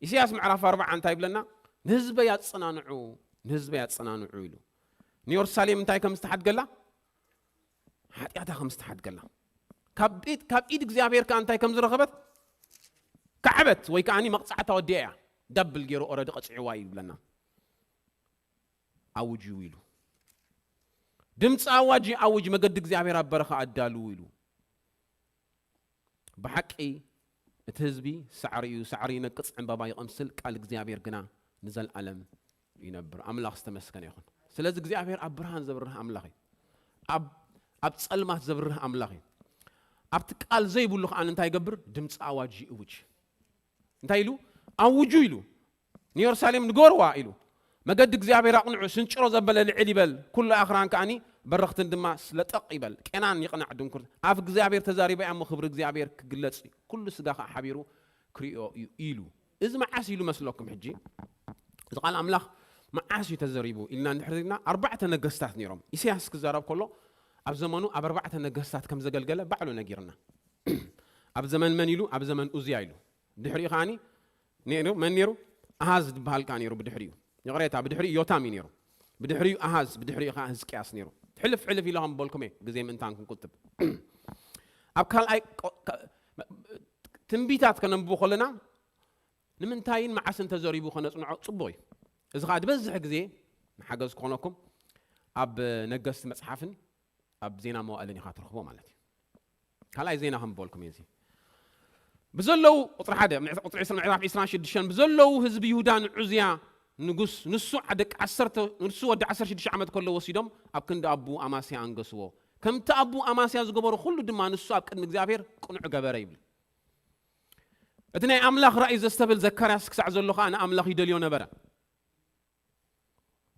ኢሳያስ ምዕራፍ ኣርባዓ እንታይ ይብለና? ንህዝበይ ኣጸናንዑ፣ ንህዝበይ ኣጸናንዑ ኢሉ። ንየሩሳሌም እንታይ ከም ዝተሓድገላ ሓጢኣታ ከም ዝተሓድገላ ካብ ኢድ ካብ ኢድ እግዚኣብሔር ከኣ እንታይ ከም ዝረኸበት ካዕበት ወይ ከኣ መቕጻዕታ ወዲያ እያ። ዳብል ገይሩ ኦረዲ ቀጽዕዋ እዩ ይብለና። ኣውጅ ኢሉ ድምፂ ኣዋጅ ኣውጅ መገዲ እግዚኣብሔር ኣብ በረኻ ኣዳልው ኢሉ። ብሓቂ እቲ ህዝቢ ሳዕሪ እዩ፣ ሳዕሪ ይነቅፅ ዕምባባ ይቐምስል፣ ቃል እግዚኣብሔር ግና ንዘለኣለም ይነብር። ኣምላኽ ዝተመስገነ ይኹን። ስለዚ እግዚኣብሔር ኣብ ብርሃን ዘብርህ ኣምላኽ እዩ። ኣብ ኣብ ጸልማት ዘብርህ ኣምላኽ እዩ። ኣብቲ ቃል ዘይብሉ ከኣ እንታይ ይገብር? ድምፂ ኣዋጅ ይእውጅ። እንታይ ኢሉ? ኣውጁ ኢሉ። ንየሩሳሌም ንገርዋ ኢሉ። መገዲ እግዚኣብሔር ኣቕንዑ፣ ስንጭሮ ዘበለ ልዕል ይበል፣ ኩሉ ኣኽራን ከኣኒ በረኽትን ድማ ስለጠቕ ይበል። ቄናን ይቕናዕ ድንኩር። ኣፍ እግዚኣብሔር ተዛሪባ እያ እሞ ክብሪ እግዚኣብሔር ክግለጽ እዩ። ኩሉ ስጋ ከኣ ሓቢሩ ክሪኦ እዩ ኢሉ። እዚ መዓስ ኢሉ መስለኩም ሕጂ? እዚ ቃል ኣምላኽ መዓስ እዩ ተዘሪቡ ኢልና እንድሕር ሪድና ኣርባዕተ ነገስታት ነይሮም። ኢሳያስ ክዛረብ ከሎ ኣብ ዘመኑ ኣብ ኣርባዕተ ነገስታት ከም ዘገልገለ ባዕሉ ነጊርና። ኣብ ዘመን መን ኢሉ? ኣብ ዘመን ኡዝያ ኢሉ። ድሕሪኡ ከኣኒ ነይሩ መን ነይሩ? ኣሃዝ ዝበሃል ከኣ ነይሩ ብድሕሪኡ። ይቕሬታ፣ ብድሕሪኡ ዮታም እዩ ነይሩ። ብድሕሪኡ ኣሃዝ፣ ብድሕሪኡ ከኣ ህዝቅያስ ነይሩ። ሕልፍ ሕልፍ ኢለ ከም በልኩም እየ፣ ግዜ ምእንታን ክንቁጥብ። ኣብ ካልኣይ ቆ- ካ- ትንቢታት ከነንብቦ ከለና ንምንታይን መዓስን ተዘሪቡ ከነጽንዖ ጽቡቕ እዩ። እዚ ከኣ ዝበዝሕ ግዜ ንሓገዝ ክኾነኩም ኣብ ነገስቲ መጽሓፍን ኣብ ዜና መዋእልን ኢኻ ትረኽቦ ማለት እዩ። ካልኣይ ዜና ከም በልኩም እዩ እዚ። ብዘለዉ ቁጽሪ ሓደ ምዕ- ቁጽሪ ዕስራ ምዕራፍ ዕስራን ሽዱሽተን ብዘለዉ ህዝቢ ይሁዳ ንዑዝያ ንጉስ ንሱ ደቂ ዓሰርተ ንሱ ወዲ ዓሰርተ ሽዱሽተ ዓመት ከሎ ወሲዶም ኣብ ክንዲ ኣቡ ኣማስያ ኣንገስዎ። ከምቲ ኣቡ ኣማስያ ዝገበሮ ኩሉ ድማ ንሱ ኣብ ቅድሚ እግዚኣብሔር ቅኑዕ ገበረ ይብል። እቲ ናይ ኣምላኽ ራእይ ዘስተብል ዘካርያስ ክሳዕ ዘሎ ከኣ ንኣምላኽ ይደልዮ ነበረ።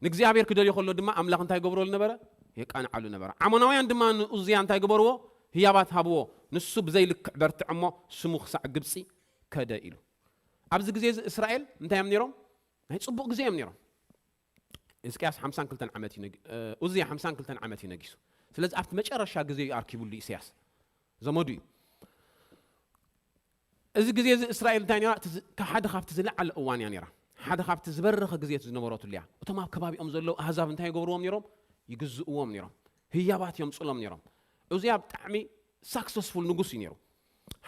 ንእግዚኣብሔር ክደልዮ ከሎ ድማ ኣምላኽ እንታይ ይገብረሉ ነበረ? የቃንዓሉ ነበረ። ዓሞናውያን ድማ ንኡዝያ እንታይ ገበርዎ? ህያባት ሃብዎ። ንሱ ብዘይልክዕ በርትዕ እሞ ስሙ ክሳዕ ግብጺ ከደ ኢሉ። ኣብዚ ግዜ እዚ እስራኤል እንታይ እዮም ነይሮም? ናይ ጽቡቕ ግዜ እዮም ነይሮም። ህዝቅያስ ሓምሳን ክልተን ዓመት እዩ ነጊ- እ፣ ኡዝያ ሓምሳን ክልተን ዓመት እዩ ነጊሱ። ስለዚ ኣብቲ መጨረሻ ግዜ እዩ ኣርኪቡሉ ኢሳያስ። ዘመዱ እዩ። እዚ ግዜ እዚ እስራኤል እንታይ ነይራ? እቲ ዝ- ካብ ሓደ ካብቲ ዝለዓለ እዋን እያ ነይራ። ሓደ ካብቲ ዝበረኸ ግዜ ዝነበረትሉ እያ። እቶም ኣብ ከባቢኦም ዘለዉ ኣህዛብ እንታይ ይገብርዎም ነይሮም? ይግዝእዎም ነይሮም። ህያባት እዮም ጽሎም ነይሮም። ዑዝያ ብጣዕሚ ሳክሰስፉል ንጉስ እዩ ነይሩ።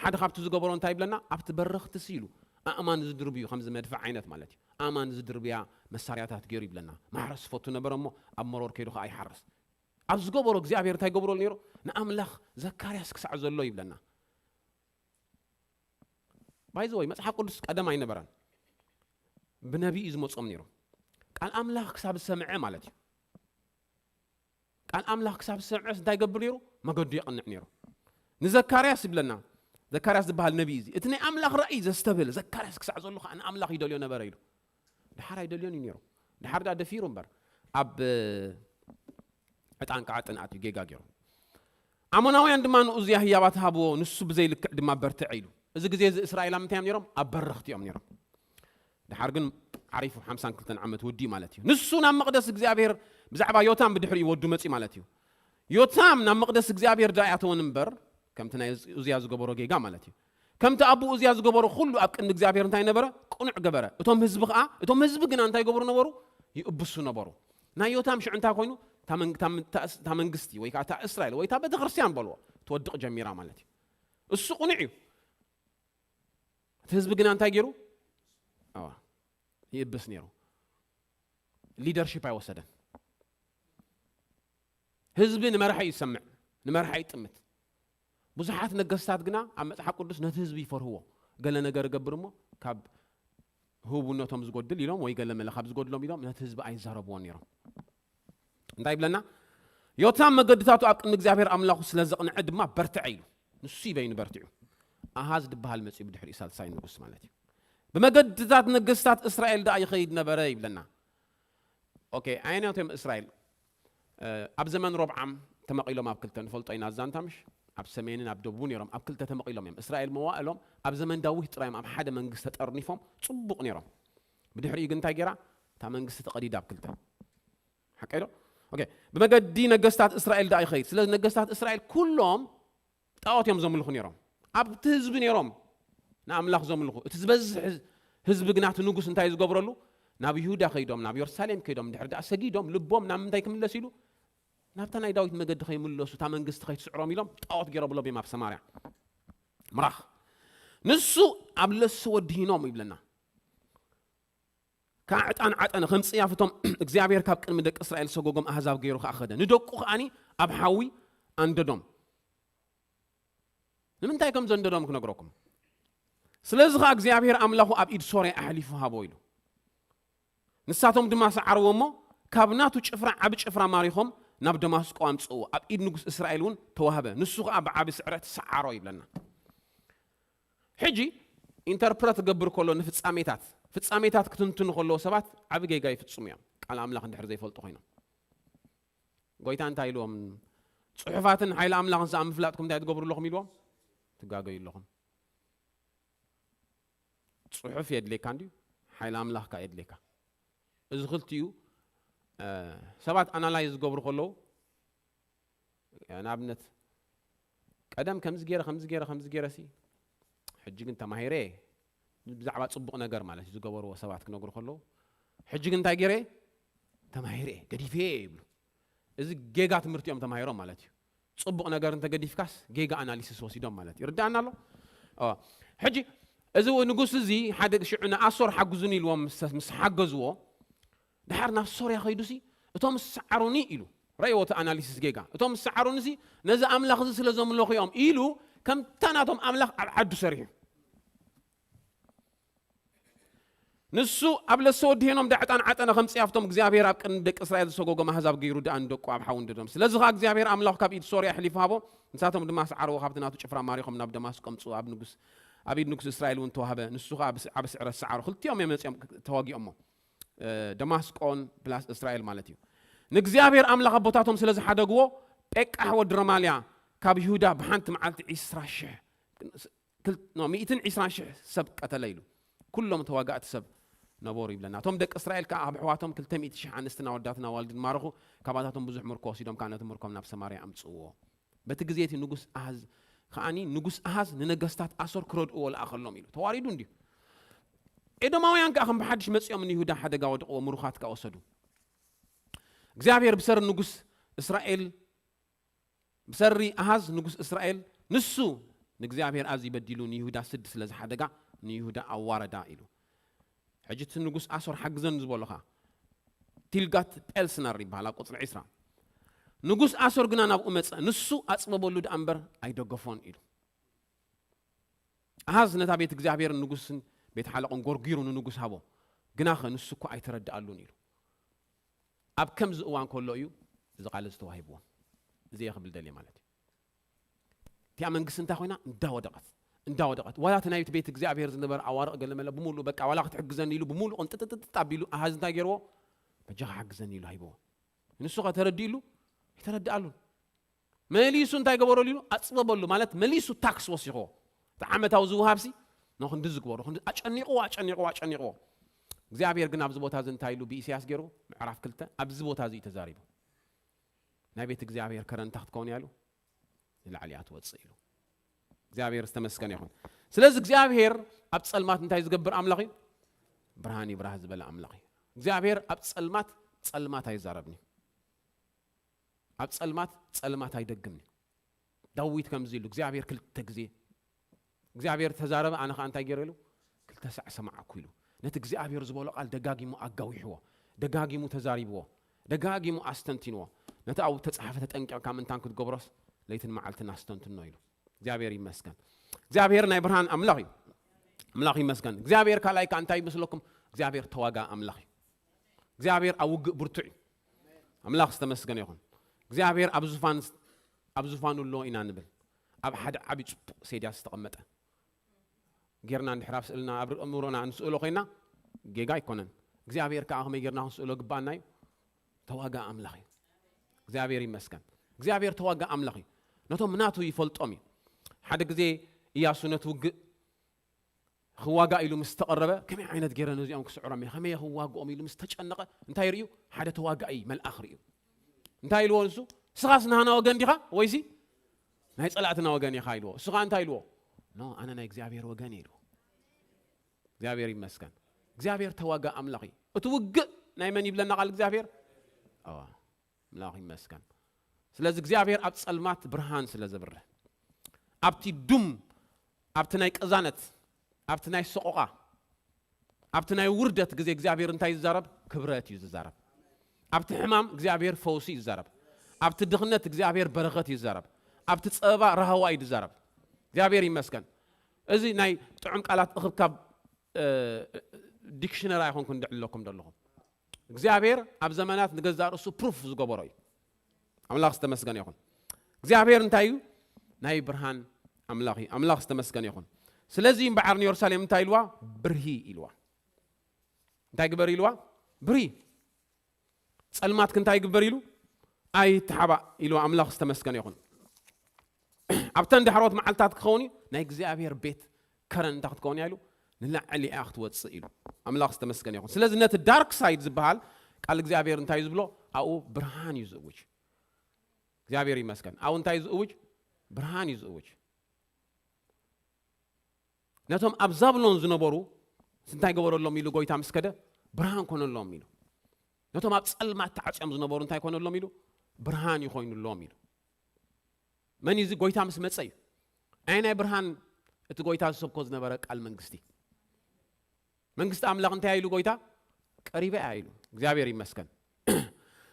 ሓደ ካብቲ ዝገበሮ እንታይ ይብለና? ኣብቲ በረኽቲ ሲ ኢሉ ኣእማን ዝድርብዩ፣ ከምዚ መድፍዕ ዓይነት ማለት እዩ፣ ኣእማን ዝድርብያ መሳርያታት ገይሩ ይብለና። ማሕረስ ዝፈቱ ነበረ እሞ ኣብ መሮር ከይዱ ከዓ ይሓርስ። ኣብ ዝገበሮ እግዚኣብሔር እንታይ ገብረሉ ነይሩ? ንኣምላኽ ዘካርያስ ክሳዕ ዘሎ ይብለና። ባይዘወይ መፅሓፍ ቅዱስ ቀደም ኣይነበረን፣ ብነቢይ እዩ ዝመፆም ነይሩ። ቃል ኣምላኽ ክሳብ ዝሰምዐ ማለት እዩ። ቃል ኣምላኽ ክሳብ ዝሰምዐስ እንታይ ገብር ነይሩ? መገዱ የቕንዕ ነይሩ። ንዘካርያስ ይብለና፣ ዘካርያስ ዝበሃል ነቢይ እዚ፣ እቲ ናይ ኣምላኽ ራእይ ዘስተብህል ዘካርያስ ክሳዕ ዘሎ ከዓ ንኣምላኽ ይደልዮ ነበረ ኢሉ። ድሓር ኣይደልዮን እዩ ነይሩ። ድሓር ዳ ደፊሩ እምበር ኣብ ዕጣን ከዓ ጥንኣት እዩ ጌጋ ገይሩ። ኣሞናውያን ድማ ንኡዝያ ህያባት ሃብዎ፣ ንሱ ብዘይልክዕ ድማ በርትዐ ኢሉ። እዚ ግዜ እዚ እስራኤል ኣብ ምንታይ እዮም ነይሮም? ኣብ በረኽቲ እዮም ነይሮም። ድሓር ግን ዓሪፉ ሓምሳን ክልተን ዓመት ወዲኡ ማለት እዩ። ንሱ ናብ መቕደስ እግዚኣብሔር ብዛዕባ ዮታም ብድሕሪኡ ወዱ መጺ ማለት እዩ። ዮታም ናብ መቕደስ እግዚኣብሔር ዳ ያተወን እምበር ከምቲ ናይ ኡዝያ ዝገበሮ ጌጋ ማለት እዩ። ከምቲ ኣቦ ኡዝያ ዝገበሮ ኩሉ ኣብ ቅንዲ እግዚኣብሔር እንታይ ነበረ? ቅኑዕ ገበረ። እቶም ህዝቢ ከዓ፣ እቶም ህዝቢ ግና እንታይ ይገብሩ ነበሩ? ይእብሱ ነበሩ። ናይ ዮታም ሽዑ እንታይ ኮይኑ? እታ መን-፣ እታ ም-፣ እታ እስ-፣ እታ መንግስቲ ወይ ከዓ እታ እስራኤል ወይ እታ ቤተክርስትያን በልዎ ትወድቕ ጀሚራ ማለት እዩ። እሱ ቅኑዕ እዩ። እቲ ህዝቢ ግና እንታይ ገይሩ? ኣዋ፣ ይእብስ ነይሩ። ሊደርሺፕ ኣይወሰደን። ህዝቢ ንመራሒ እዩ ዝሰምዕ፣ ንመራሒ ይጥምት። ብዙሓት ነገስታት ግና ኣብ መጽሓፍ ቅዱስ ነቲ ህዝቢ ይፈርህዎ። ገለ ነገር እገብር እሞ ካብ ህቡብነቶም ዝጎድል ኢሎም ወይ ገለ መለ ካብ ዝጎድሎም ኢሎም ነቲ ህዝቢ ኣይዛረብዎን ነይሮም። እንታይ ይብለና? ዮታም መገድታቱ ኣብ ቅድሚ እግዚኣብሔር ኣምላኹ ስለ ዘቕንዐ ድማ በርትዐ ኢሉ። ንሱ ይበይኑ በርትዑ። ኣሃዝ ዝበሃል መጺኡ ብድሕሪኡ ሳልሳይ ንጉስ ማለት እዩ። ብመገድታት ነገስታት እስራኤል ደኣ ይኸይድ ነበረ ይብለና። ኦኬ፣ ኣየናት እዮም እስራኤል? እ፣ ኣብ ዘመን ሮብዓም ተመቒሎም ኣብ ክልተ ንፈልጦ ኢና ዛንታ ምሽ? ኣብ ሰሜንን ኣብ ደቡብን ነይሮም፣ ኣብ ክልተ ተመቒሎም እዮም። እስራኤል መዋእሎም ኣብ ዘመን ዳዊት ጥራይ እዮም ኣብ ሓደ መንግስቲ ተጠርኒፎም ጽቡቕ ነይሮም። ብድሕሪኡ ግን እንታይ ገይራ? እታ መንግስቲ ተቐዲዳ ኣብ ክልተ። ሓቀይ ዶ? ኦኬ፣ ብመገዲ ነገስታት እስራኤል ደኣ ይኸይድ። ስለዚ ነገስታት እስራኤል ኩሎም ጣዖት እዮም ዘምልኹ ነይሮም። ኣብቲ ህዝቢ ነይሮም ንኣምላኽ ዘምልኹ። እቲ ዝበዝሕ ህዝ-፣ ህዝቢ ግና እቲ ንጉስ እንታይ ዝገብረሉ? ናብ ይሁዳ ከይዶም፣ ናብ የሩሳሌም ከይዶም፣ ድሕሪ ደኣ ሰጊዶም፣ ልቦም ናብ ምንታይ ክምለስ ኢሉ? ናብታ ናይ ዳዊት መገዲ ከይምለሱ፣ እታ መንግስቲ ከይትስዕሮም ኢሎም ጣዖት ገይሮምሎም እዮም ኣብ ሰማርያ። ምራኽ። ንሱ ኣብ ለሱ ወዲሂኖም ይብለና። ከዓ ዕጣን ዓጠነ፣ ከም ጽያፍ እቶም እግዚኣብሔር ካብ ቅድሚ ደቂ እስራኤል ዝሰጎጎም ኣህዛብ ገይሩ ከዓ ኸደ። ንደቁ ከዓኒ ኣብ ሓዊ ኣንደዶም። ንምንታይ ከም ዘንደዶም ክነግረኩም። ስለዚ ኸዓ እግዚኣብሔር ኣምላኹ ኣብ ኢድ ሶርያ ኣሕሊፉ ሃቦ ኢሉ። ንሳቶም ድማ ሰዓርዎ እሞ ካብ ናቱ ጭፍራ ዓቢ ጭፍራ ማሪኾም ናብ ደማስቆ ኣምጽእዎ። ኣብ ኢድ ንጉስ እስራኤል እውን ተዋህበ። ንሱ ኸዓ ብዓቢ ስዕረት ሰዓሮ ይብለና። ሕጂ ኢንተርፕረት ክገብር ከሎ ንፍጻሜታት፣ ፍጻሜታት ክትንትኑ ከለዎ ሰባት ዓቢ ጌጋ ይፍጽሙ እዮም። ቃል ኣምላኽ እንድሕር ዘይፈልጡ ኮይኖም። ጎይታ እንታይ ኢልዎም? ጽሑፋትን ሓይሊ ኣምላኽን ሰኣ ምፍላጥኩም እንታይ ትገብሩ ኣለኹም ኢልዎም? ትጋገዩ ኣለኹም። ጽሑፍ የድልየካ እንድዩ፣ ሓይሊ ኣምላኽ ከኣ የድልየካ። እዚ ክልቲኡ፣ እ፣ ሰባት ኣናላይዝ ዝገብሩ ከለዉ፣ ንኣብነት ቀደም ከምዚ ገይረ፣ ከምዚ ገይረ፣ ከምዚ ገይረ ሲ፣ ሕጂ ግን ተማሂረ እየ። ብዛዕባ ጽቡቕ ነገር ማለት እዩ ዝገበርዎ ሰባት ክነግሩ ከለዉ፣ ሕጂ ግን እንታይ ገይረ? ተማሂረ እየ፣ ገዲፈ እየ ይብሉ። እዚ ጌጋ ትምህርቲ እዮም ተማሂሮም ማለት እዩ። ጽቡቕ ነገር እንተገዲፍካስ ጌጋ ኣናሊሲስ ወሲዶም ማለት እዩ። ይርድኣና ኣሎ? ኦ፣ ሕጂ እዚ ንጉስ እዚ ሓደ ሽዑ ንኣሶር ሓግዙኒ ኢልዎም ምስ፣ ምስ ሓገዝዎ፣ ድሓር ናብ ሶርያ ከይዱሲ፣ "እቶም ዝሰዓሩኒ" ኢሉ። ረእይዎ እቲ ኣናሊሲስ ጌጋ። "እቶም ዝሰዓሩኒሲ ነዚ ኣምላኽ እዚ ስለ ዘምለኹ እዮም" ኢሉ፣ ከምታ ናቶም ኣምላኽ ኣብ ዓዱ ሰሪሑ። ንሱ ኣብ ለሰ ወዲ ሄኖም ዳዕጣን ዓጠነ ከም ጽያፍቶም እግዚኣብሔር ኣብ ቅድሚ ደቂ እስራኤል ዝሰጎጎም ኣህዛብ ገይሩ ደኣ ንደቁ ኣብ ሓዊ እንደዶም። ስለዚ ኸኣ እግዚኣብሔር ኣምላኽ ካብ ኢድ ሶርያ ኣሕሊፉ ሃቦ፣ ንሳቶም ድማ ሰዓርዎ፣ ካብቲ ናቱ ጭፍራ ማሪኾም ናብ ደማስቆ ኣምጽኡ። ኣብ ንጉስ፣ ኣብ ኢድ ንጉስ እስራኤል እውን ተዋህበ። ንሱ ኸኣ ብስ-፣ ዓቢ ስዕረት ሰዓሮ። ክልቲኦም እዮም መጺኦም ተዋጊኦሞ። እ፣ ደማስቆን ፕላስ እስራኤል ማለት እዩ። ንእግዚኣብሔር ኣምላኽ ኣቦታቶም ስለ ዝሓደግዎ፣ ጴቃሕ ወዲ ረማልያ ካብ ይሁዳ ብሓንቲ መዓልቲ ዒስራ ሽሕ፣ ክል-፣ ኖ፣ ሚእትን ዒስራን ሽሕ ሰብ ቀተለ ኢሉ። ኩሎም ተዋጋእቲ ሰብ ነበሩ ይብለና። እቶም ደቂ እስራኤል ከኣ ኣብ ኣሕዋቶም ክልተ ሚእቲ ሽሕ ኣንስትን ኣወዳትን ኣዋልድን ማረኹ፣ ካባታቶም ብዙሕ ምርኮ ወሲዶም ከኣ ነቲ ምርኮም ናብ ሰማርያ ኣምጽእዎ። በቲ ግዜ እቲ ንጉስ ኣሃዝ ከኣኒ፣ ንጉስ ኣሃዝ ንነገስታት ኣሶር ክረድእዎ ለኣኸሎም ኢሉ። ተዋሪዱ እንድዩ። ኤዶማውያን ከኣ ከም ብሓድሽ መጺኦም ንይሁዳ ሓደጋ ወደቕዎ፣ ምሩኻት ከኣ ወሰዱ። እግዚኣብሔር ብሰሪ ንጉስ እስራኤል ብሰሪ ኣሃዝ ንጉስ እስራኤል፣ ንሱ ንእግዚኣብሔር ኣዝዩ በዲሉ ንይሁዳ ስዲ ስለ ዝሓደጋ፣ ንይሁዳ ኣዋረዳ ኢሉ። ሕጂ እቲ ንጉስ ኣሶር ሓግዘኒ ዝበሎኻ፣ ቲልጋት ጴልስነር ይበሃል ኣብ ቁጽሪ ዕስራ። ንጉስ ኣሶር ግና ናብኡ መጸ፣ ንሱ ኣጽበበሉ ደኣ እምበር ኣይደገፎን ኢሉ። ኣሃዝ ነታ ቤት እግዚኣብሔርን ንጉስን ቤት ሓለቑን ጎርጊሩ ንንጉስ ሃቦ፣ ግናኸ ንሱ እኳ ኣይተረድኣሉን ኢሉ። ኣብ ከምዚ እዋን ከሎ እዩ እዚ ቃል እዚ ተዋሂብዎም። እዚ እየ ክብል ደልየ ማለት እዩ። እቲኣ መንግስቲ እንታይ ኮይና? እንዳወደቐት፣ እንዳወደቐት። ዋላ እቲ ናይቲ ቤት እግዚኣብሔር ዝነበረ ኣዋርቕ ገለመለ ብምሉእ በቃ ዋላ ክትሕግዘኒ ኢሉ ብምሉእ ቅንጥጥጥጥ ኣቢሉ ኣሃዝ እንታይ ገይርዎ? በጃኻ ሓግዘኒ ኢሉ ሃይብዎ። ንሱ ኸ ተረዲእሉ? ኣይተረድኣሉን። መሊሱ እንታይ ገበረሉ ኢሉ? ኣጽበበሉ። ማለት መሊሱ ታክስ ወሲኽዎ። እቲ ዓመታዊ ዝውሃብሲ ንኽንዲ ዝግበሩ፣ ክንዲ ኣጨኒቕዎ፣ ኣጨኒቕዎ፣ ኣጨኒቕዎ። እግዚኣብሔር ግን ኣብዚ ቦታ እዚ እንታይ ኢሉ ብኢሳያስ ገይሩ? ምዕራፍ ክልተ ኣብዚ ቦታ እዚ እዩ ተዛሪቡ። ናይ ቤት እግዚኣብሔር ከረንታ ክትከውን እያ ኢሉ ንላዕሊ እያ ትወጽእ ኢሉ። እግዚኣብሔር ዝተመስገነ ይኹን። ስለዚ እግዚኣብሔር ኣብ ጸልማት እንታይ ዝገብር ኣምላኽ እዩ? ብርሃን ይብራህ ዝበለ ኣምላኽ እዩ። እግዚኣብሔር ኣብ ጸልማት ጸልማት ኣይዛረብን እዩ። ኣብ ጸልማት ጸልማት ኣይደግምን እዩ። ዳዊት ከምዚ ኢሉ እግዚኣብሔር ክልተ ግዜ እግዚኣብሔር ተዛረበ፣ ኣነ ኸዓ እንታይ ገይረ ኢሉ? ክልተ ሳዕ ሰማዕኩ ኢሉ። ነቲ እግዚኣብሔር ዝበሎ ቃል ደጋጊሙ ኣጋዊሕዎ፣ ደጋጊሙ ተዛሪብዎ፣ ደጋጊሙ ኣስተንቲንዎ። ነቲ ኣብኡ ተጻሕፈ ተጠንቂቕካ ምንታን ክትገብሮስ ለይትን መዓልትን ኣስተንትኖ ኢሉ። እግዚኣብሔር ይመስገን። እግዚኣብሔር ናይ ብርሃን ኣምላኽ እዩ። ኣምላኽ ይመስገን። እግዚኣብሔር ካልኣይ ከኣ እንታይ ይመስለኩም? እግዚኣብሔር ተዋጋ ኣምላኽ እዩ። እግዚኣብሔር ኣብ ውግእ ብርቱዕ እዩ። ኣምላኽ ዝተመስገነ ይኹን። እግዚኣብሔር ኣብ ዙፋን፣ ኣብ ዙፋኑ ኣሎ ኢና ንብል። ኣብ ሓደ ዓቢ ጽቡቕ ሴድያ ዝተቐመጠ ጌርና እንድሕር ኣብ ስእልና ኣብ ርእምሮና እንስእሎ ኮይና ጌጋ ኣይኮነን። እግዚኣብሔር ከኣ ከመይ ጌርና ክንስእሎ ግባኣና እዩ? ተዋጋ ኣምላኽ እዩ። እግዚኣብሔር ይመስገን። እግዚኣብሔር ተዋጋ ኣምላኽ እዩ። ነቶም ናቱ ይፈልጦም እዩ። ሓደ ግዜ ኢያሱ ነቲ ውግእ ክዋጋ ኢሉ ምስ ተቐረበ፣ ከመይ ዓይነት ገይረ ነዚኦም ክስዕሮም እየ? ከመይ ክዋግኦም ኢሉ ምስ ተጨነቐ፣ እንታይ ርእዩ? ሓደ ተዋጋኢ መልኣኽ ርእዩ። እንታይ ኢልዎ ንሱ? "እስኻስ ናህና ወገን ዲኻ ወይሲ ናይ ጸላእትና ወገን ኢኻ?" ኢልዎ። እሱ ኸኣ እንታይ ኢልዎ? "ኖ፣ ኣነ ናይ እግዚኣብሔር ወገን እየ" ኢልዎ። እግዚኣብሔር ይመስገን። እግዚኣብሔር ተዋጋ ኣምላኽ እዩ። እቲ ውግእ ናይ መን ይብለና ቃል እግዚኣብሔር? ኣዋ፣ ኣምላኽ ይመስገን። ስለዚ እግዚኣብሔር ኣብ ጸልማት ብርሃን ስለ ዘብርህ፣ ኣብቲ ዱም፣ ኣብቲ ናይ ቅዛነት፣ ኣብቲ ናይ ሰቆቓ፣ ኣብቲ ናይ ውርደት ግዜ እግዚኣብሔር እንታይ ይዛረብ? ክብረት እዩ ዝዛረብ። ኣብቲ ሕማም እግዚኣብሔር ፈውሲ ይዛረብ። ኣብቲ ድኽነት እግዚኣብሔር በረኸት ይዛረብ። ኣብቲ ጸበባ ራህዋ እዩ ዝዛረብ። እግዚኣብሔር ይመስገን። እዚ ናይ ጥዑም ቃላት እኽብካብ፣ እ፣ ዲክሽነሪ ኣይኮንኩን ድዕለኩም ዘለኹ። እግዚኣብሔር ኣብ ዘመናት ንገዛእ ርእሱ ፕሩፍ ዝገበሮ እዩ። ኣምላኽ ዝተመስገነ ይኹን። እግዚኣብሔር እንታይ እዩ? ናይ ብርሃን ኣምላኽ እዩ። ኣምላኽ ዝተመስገነ ይኹን። ስለዚ እምበዓር ንየሩሳሌም እንታይ ኢልዋ? ብርሂ ኢልዋ። እንታይ ግበር ኢልዋ? ብርሂ። ጸልማትኪ እንታይ ግበር ኢሉ? ኣይተሓባእ ኢልዋ። ኣምላኽ ዝተመስገነ ይኹን። ኣብተን ዳሕሮት መዓልታት ክኸውን እዩ፣ ናይ እግዚኣብሔር ቤት ከረን እንታይ ክትከውን እያ ኢሉ? ንላዕሊ እያ ክትወጽእ ኢሉ። ኣምላኽ ዝተመስገነ ይኹን። ስለዚ ነቲ ዳርክ ሳይድ ዝበሃል ቃል እግዚኣብሔር እንታይ እዩ ዝብሎ? ኣብኡ ብርሃን እዩ ዝእውጅ። እግዚኣብሔር ይመስገን። ኣብኡ እንታይ እዩ ዝእውጅ? ብርሃን እዩ ዝእውጅ። ነቶም ኣብ ዛብሎን ዝነበሩ እንታይ ገበረሎም ኢሉ ጎይታ ምስ ከደ? ብርሃን ኮነሎም ኢሉ። ነቶም ኣብ ጸልማት ተዓጽዮም ዝነበሩ እንታይ ኮነሎም ኢሉ? ብርሃን እዩ ኮይኑሎም ኢሉ። መን እዩ እዚ? ጎይታ ምስ መጸ እዩ። ኣየናይ ብርሃን? እቲ ጎይታ ዝሰብኮ ዝነበረ ቃል መንግስቲ። መንግስቲ ኣምላኽ እንታይ ኢሉ ጎይታ? ቀሪበ እያ ኢሉ። እግዚኣብሔር ይመስገን።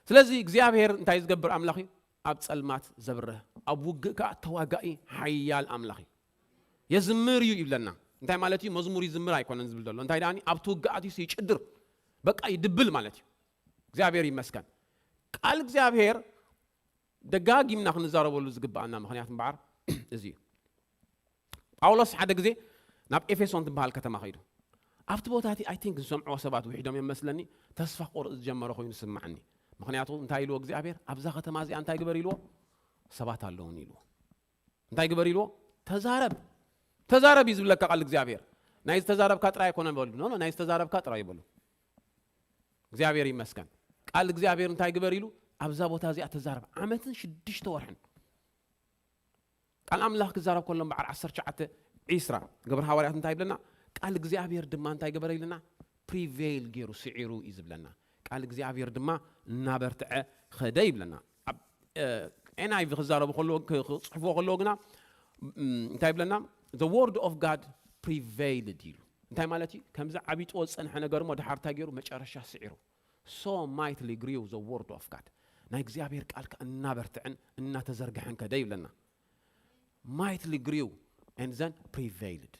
ስለዚ እግዚኣብሔር እንታይ ዝገብር ኣምላኽ እዩ? ኣብ ጸልማት ዘብርህ፣ ኣብ ውግእ ከኣ ተዋጋኢ ሓያል ኣምላኽ እዩ። የዝምር እዩ ይብለና። እንታይ ማለት እዩ? መዝሙር ይዝምር ኣይኮነን ዝብል ዘሎ። እንታይ ደኣኒ? ኣብቲ ውግኣት እዩ ይጭድር። በቃ ይድብል ማለት እዩ። እግዚኣብሔር ይመስገን። ቃል እግዚኣብሔር ደጋጊምና ክንዛረበሉ ዝግብኣና ምኽንያት እምበኣር እዚ እዩ። ጳውሎስ ሓደ ግዜ ናብ ኤፌሶን ትበሃል ከተማ ከይዱ። ኣብቲ ቦታ እቲ፣ ኣይ ቲንክ፣ ዝሰምዕዎ ሰባት ውሒዶም እዮም መስለኒ፣ ተስፋ ክቆርጽ ዝጀመረ ኮይኑ ዝስማዓኒ። ምኽንያቱ እንታይ ኢልዎ እግዚኣብሔር? ኣብዛ ከተማ እዚኣ እንታይ ግበር ኢልዎ? ሰባት ኣለዉኒ ኢልዎ። እንታይ ግበር ኢልዎ? ተዛረብ። ተዛረብ እዩ ዝብለካ ቃል እግዚኣብሔር። ናይ ዝተዛረብካ ጥራይ ኣይኮነን በሉ። ኖ፣ ኖ፣ ናይ ዝተዛረብካ ጥራይ በሉ። እግዚኣብሔር ይመስገን። ቃል እግዚኣብሔር እንታይ ግበር ኢሉ? ኣብዛ ቦታ እዚኣ ተዛረብ። ዓመትን ሽዱሽተ ወርሕን። ቃል ኣምላኽ ክዛረብ ከሎ እምበዓር ዓሰርተ ትሽዓተ ዒስራ ግብሪ ሃዋርያት እንታይ ይብለና? ቃል እግዚኣብሔር ድማ እንታይ ገበረ ይብለና? ፕሪቬይል ገይሩ፣ ስዒሩ እዩ ዝብለና። ቃል እግዚኣብሔር ድማ እናበርትዐ ኸደ ይብለና። ኣብ፣ እ፣ ኤንኣይቪ ክዛረቡ ከለዎ፣ ክ- ክጽሕፍዎ ከለዎ ግና፣ ም፣ እንታይ ይብለና? The word of God prevailed ኢሉ። እንታይ ማለት እዩ? ከምዚ ዓቢጥዎ ዝጸንሐ ነገር እሞ ድሓር እንታይ ገይሩ? መጨረሻ ስዒሩ። So mightily grew the word of God። ናይ እግዚኣብሔር ቃል ከኣ እናበርትዐን እናተዘርግሐን ከደ ይብለና። Mightily grew and then prevailed።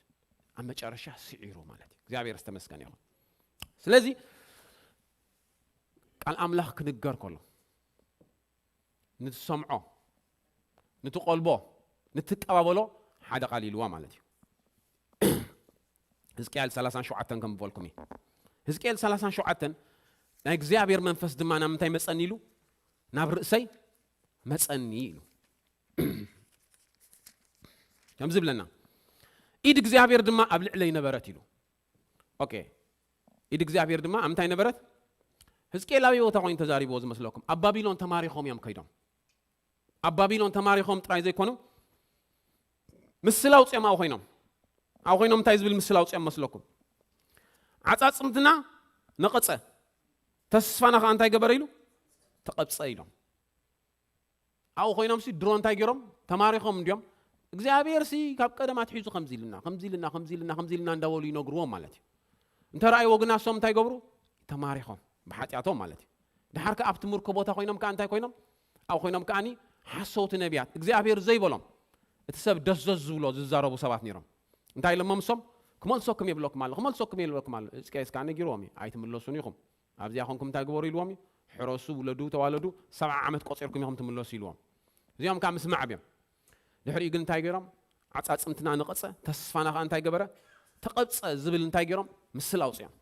ኣብ መጨረሻ ስዒሩ ማለት እዩ። እግዚኣብሔር ዝተመስገነ ይኹን። ስለዚ ቃል ኣምላኽ ክንገር ከሎ ንትሰምዖ፣ ንትቆልቦ፣ ንትቀባበሎ ሓደ ቃል ኢልዋ ማለት እዩ። ህዝቅኤል ሰላሳን ሸውዓተን ከም ዝበልኩም እዩ። ህዝቅኤል ሰላሳን ሸውዓተን ናይ እግዚኣብሔር መንፈስ ድማ ናብ ምንታይ መጸኒ ኢሉ? ናብ ርእሰይ መጸኒ ኢሉ። ከምዚ ብለና፣ ኢድ እግዚኣብሔር ድማ ኣብ ልዕለይ ነበረት ኢሉ። ኦኬ፣ ኢድ እግዚኣብሔር ድማ ኣብ ምንታይ ነበረት? ህዝቅኤል ኣበይ ቦታ ኮይኑ ተዛሪብዎ ዝመስለኩም? ኣብ ባቢሎን ተማሪኾም እዮም ከይዶም። ኣብ ባቢሎን ተማሪኾም ጥራይ ዘይኮኑ፣ ምስላ ኣውፅኦም ኣብኡ ኮይኖም። ኣብኡ ኮይኖም እንታይ ዝብል ምስላ ኣውፅኦም መስለኩም? ዓፃፅምትና ነቐፀ፣ ተስፋና ከዓ እንታይ ገበረ ኢሉ? ተቐብፀ ኢሎም። ኣብኡ ኮይኖም ሲ ድሮ እንታይ ገይሮም? ተማሪኾም እንዲዮም። እግዚኣብሔር ሲ ካብ ቀደም ኣትሒዙ ከምዚ ኢልና፣ ከምዚ ኢልና፣ ከምዚ ኢልና፣ ከምዚ ኢልና እንዳበሉ ይነግርዎም ማለት እዩ። እንተ ረኣይዎ ግና እሶም እንታይ ገብሩ? ተማሪኾም ብሓጢኣቶም ማለት እዩ። ድሓር ከኣ ኣብቲ ምርኮ ቦታ ኮይኖም ከኣ እንታይ ኮይኖም? ኣብ ኮይኖም ከኣኒ ሓሰውቲ ነቢያት፣ እግዚኣብሔር ዘይበሎም፣ እቲ ሰብ ደስዘዝ ዝብሎ ዝዛረቡ ሰባት ነይሮም። እንታይ ኢሎሞም እሶም? ክመልሰኩም የብለኩም ኣሎ፣ ክመልሰኩም የብለኩም ኣሎ። ሕዝቅያስ ከኣ ነጊርዎም እዩ፣ ኣይትምለሱን ኢኹም። ኣብዚኣ ኾንኩም እንታይ ግበሩ ኢልዎም እዩ? ሕረሱ፣ ውለዱ፣ ተዋለዱ፣ ሰብዓ ዓመት ቆጺርኩም ኢኹም ትምለሱ ኢልዎም። እዚኦም ከኣ ምስማዕ ኣብዮም። ድሕሪኡ ግን እንታይ ገይሮም? ዓጻጽምትና ነቐጸ፣ ተስፋና ከኣ እንታይ ገበረ? ተቐብጸ ዝብል እንታይ ገይሮም? ምስል ኣውጽኦም።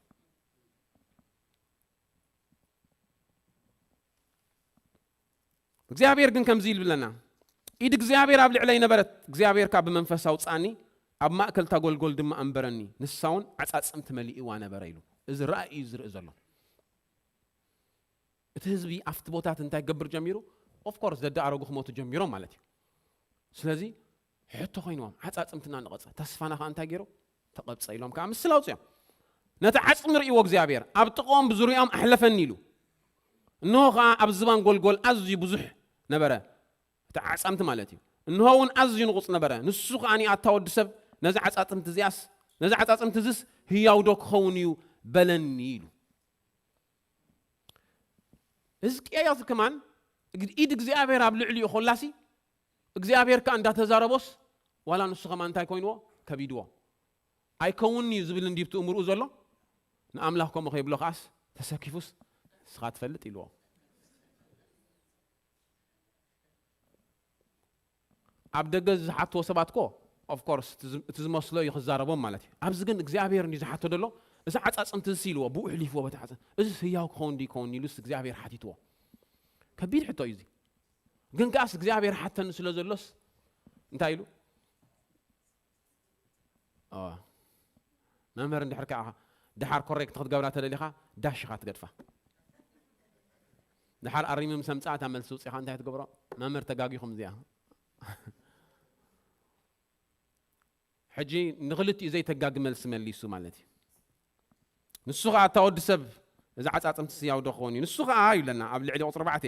እግዚኣብሔር ግን ከምዚ ይብለና፣ ኢድ እግዚኣብሔር ኣብ ልዕለይ ነበረት፣ እግዚኣብሔር ከኣ ብመንፈስ ኣውጽኣኒ፣ ኣብ ማእከል እታ ጐልጐል ድማ ኣንበረኒ፣ ንሳ እውን ዓጻጽምቲ መሊእዋ ነበረ ኢሉ። እዚ ራእይ እዩ ዝርኢ ዘሎ። እቲ ህዝቢ ኣብቲ ቦታት እንታይ ክገብር ጀሚሩ? ኦፍኮርስ ደዳኣረጉ ክሞቱ ጀሚሮም ማለት እዩ። ስለዚ ሕቶ ኮይንዎም፣ ዓጻጽምትና ነቐጸ፣ ተስፋና ከኣ እንታይ ገይሩ? ተቐብጸ ኢሎም ከኣ ምስል ኣውጽኦም። ነቲ ዓጽሚ ርእይዎ እግዚኣብሔር፣ ኣብ ጥቕኦም ብዙርያኦም ኣሕለፈኒ ኢሉ። እንሆ ከኣ ኣብ ዝባን ጐልጐል ኣዝዩ ብዙሕ ነበረ። እቲ ዓጻምቲ ማለት እዩ። እንሆ እውን ኣዝዩ ንቑጽ ነበረ። ንሱ ከኣ ኣታ ወዲ ሰብ፣ ነዚ ዓጻጽምቲ እዚኣስ፣ ነዚ ዓጻጽምቲ እዝስ ህያው ዶ ክኸውን እዩ በለኒ ኢሉ። ህዝቅያስ ከማን ኢድ እግዚኣብሔር ኣብ ልዕሊኡ ኮላሲ እግዚኣብሔር ከኣ እንዳተዛረቦስ ዋላ ንሱ ከማን እንታይ ኮይንዎ? ከቢድዎ። ኣይከውንን እዩ ዝብል እንዲብቲ እምርኡ ዘሎ ንኣምላኽ ከምኡ ከይብሎ ከኣስ ተሰኪፉስ ንስኻ ትፈልጥ ኢልዎ። ኣብ ደገ ዝሓትዎ ሰባት ኮ ኦፍኮርስ እቲ ዝመስሎ እዩ ክዛረቦም ማለት እዩ። ኣብዚ ግን እግዚኣብሔር እንዲ ዝሓቶ ደሎ እዚ ዓጻጽምቲ እዚ ኢልዎ ብኡ ሕሊፍዎ በቲ ዓጻ እዚ ህያው ክኸውን ዲ ይከውን ኢሉስ እግዚኣብሔር ሓቲትዎ። ከቢድ ሕቶ እዩ እዚ። ግን ከኣስ እግዚኣብሔር ሓተኒ ስለ ዘሎስ እንታይ ኢሉ? መምህር እንድሕር ከዓ ድሓር ኮሬክት ክትገብራ ተደሊኻ ዳሽኻ ትገድፋ። ድሓር ኣሪሚ ምስ ኣምፅኣ እታ መልሲ ውፅኢኻ እንታይ ትገብሮ? መምህር ተጋጊኹም እዚኣ። ሕጂ ንኽልቲኡ ዘይተጋጊ መልሲ መሊሱ ማለት እዩ። ንሱ ኸዓ እታ ወዲ ሰብ እዚ ዓጻጽምቲ ህያው ዶ ክኸውን እዩ? ንሱ ኸዓ ይብለና ኣብ ልዕሊ ቁፅሪ ኣርባዕተ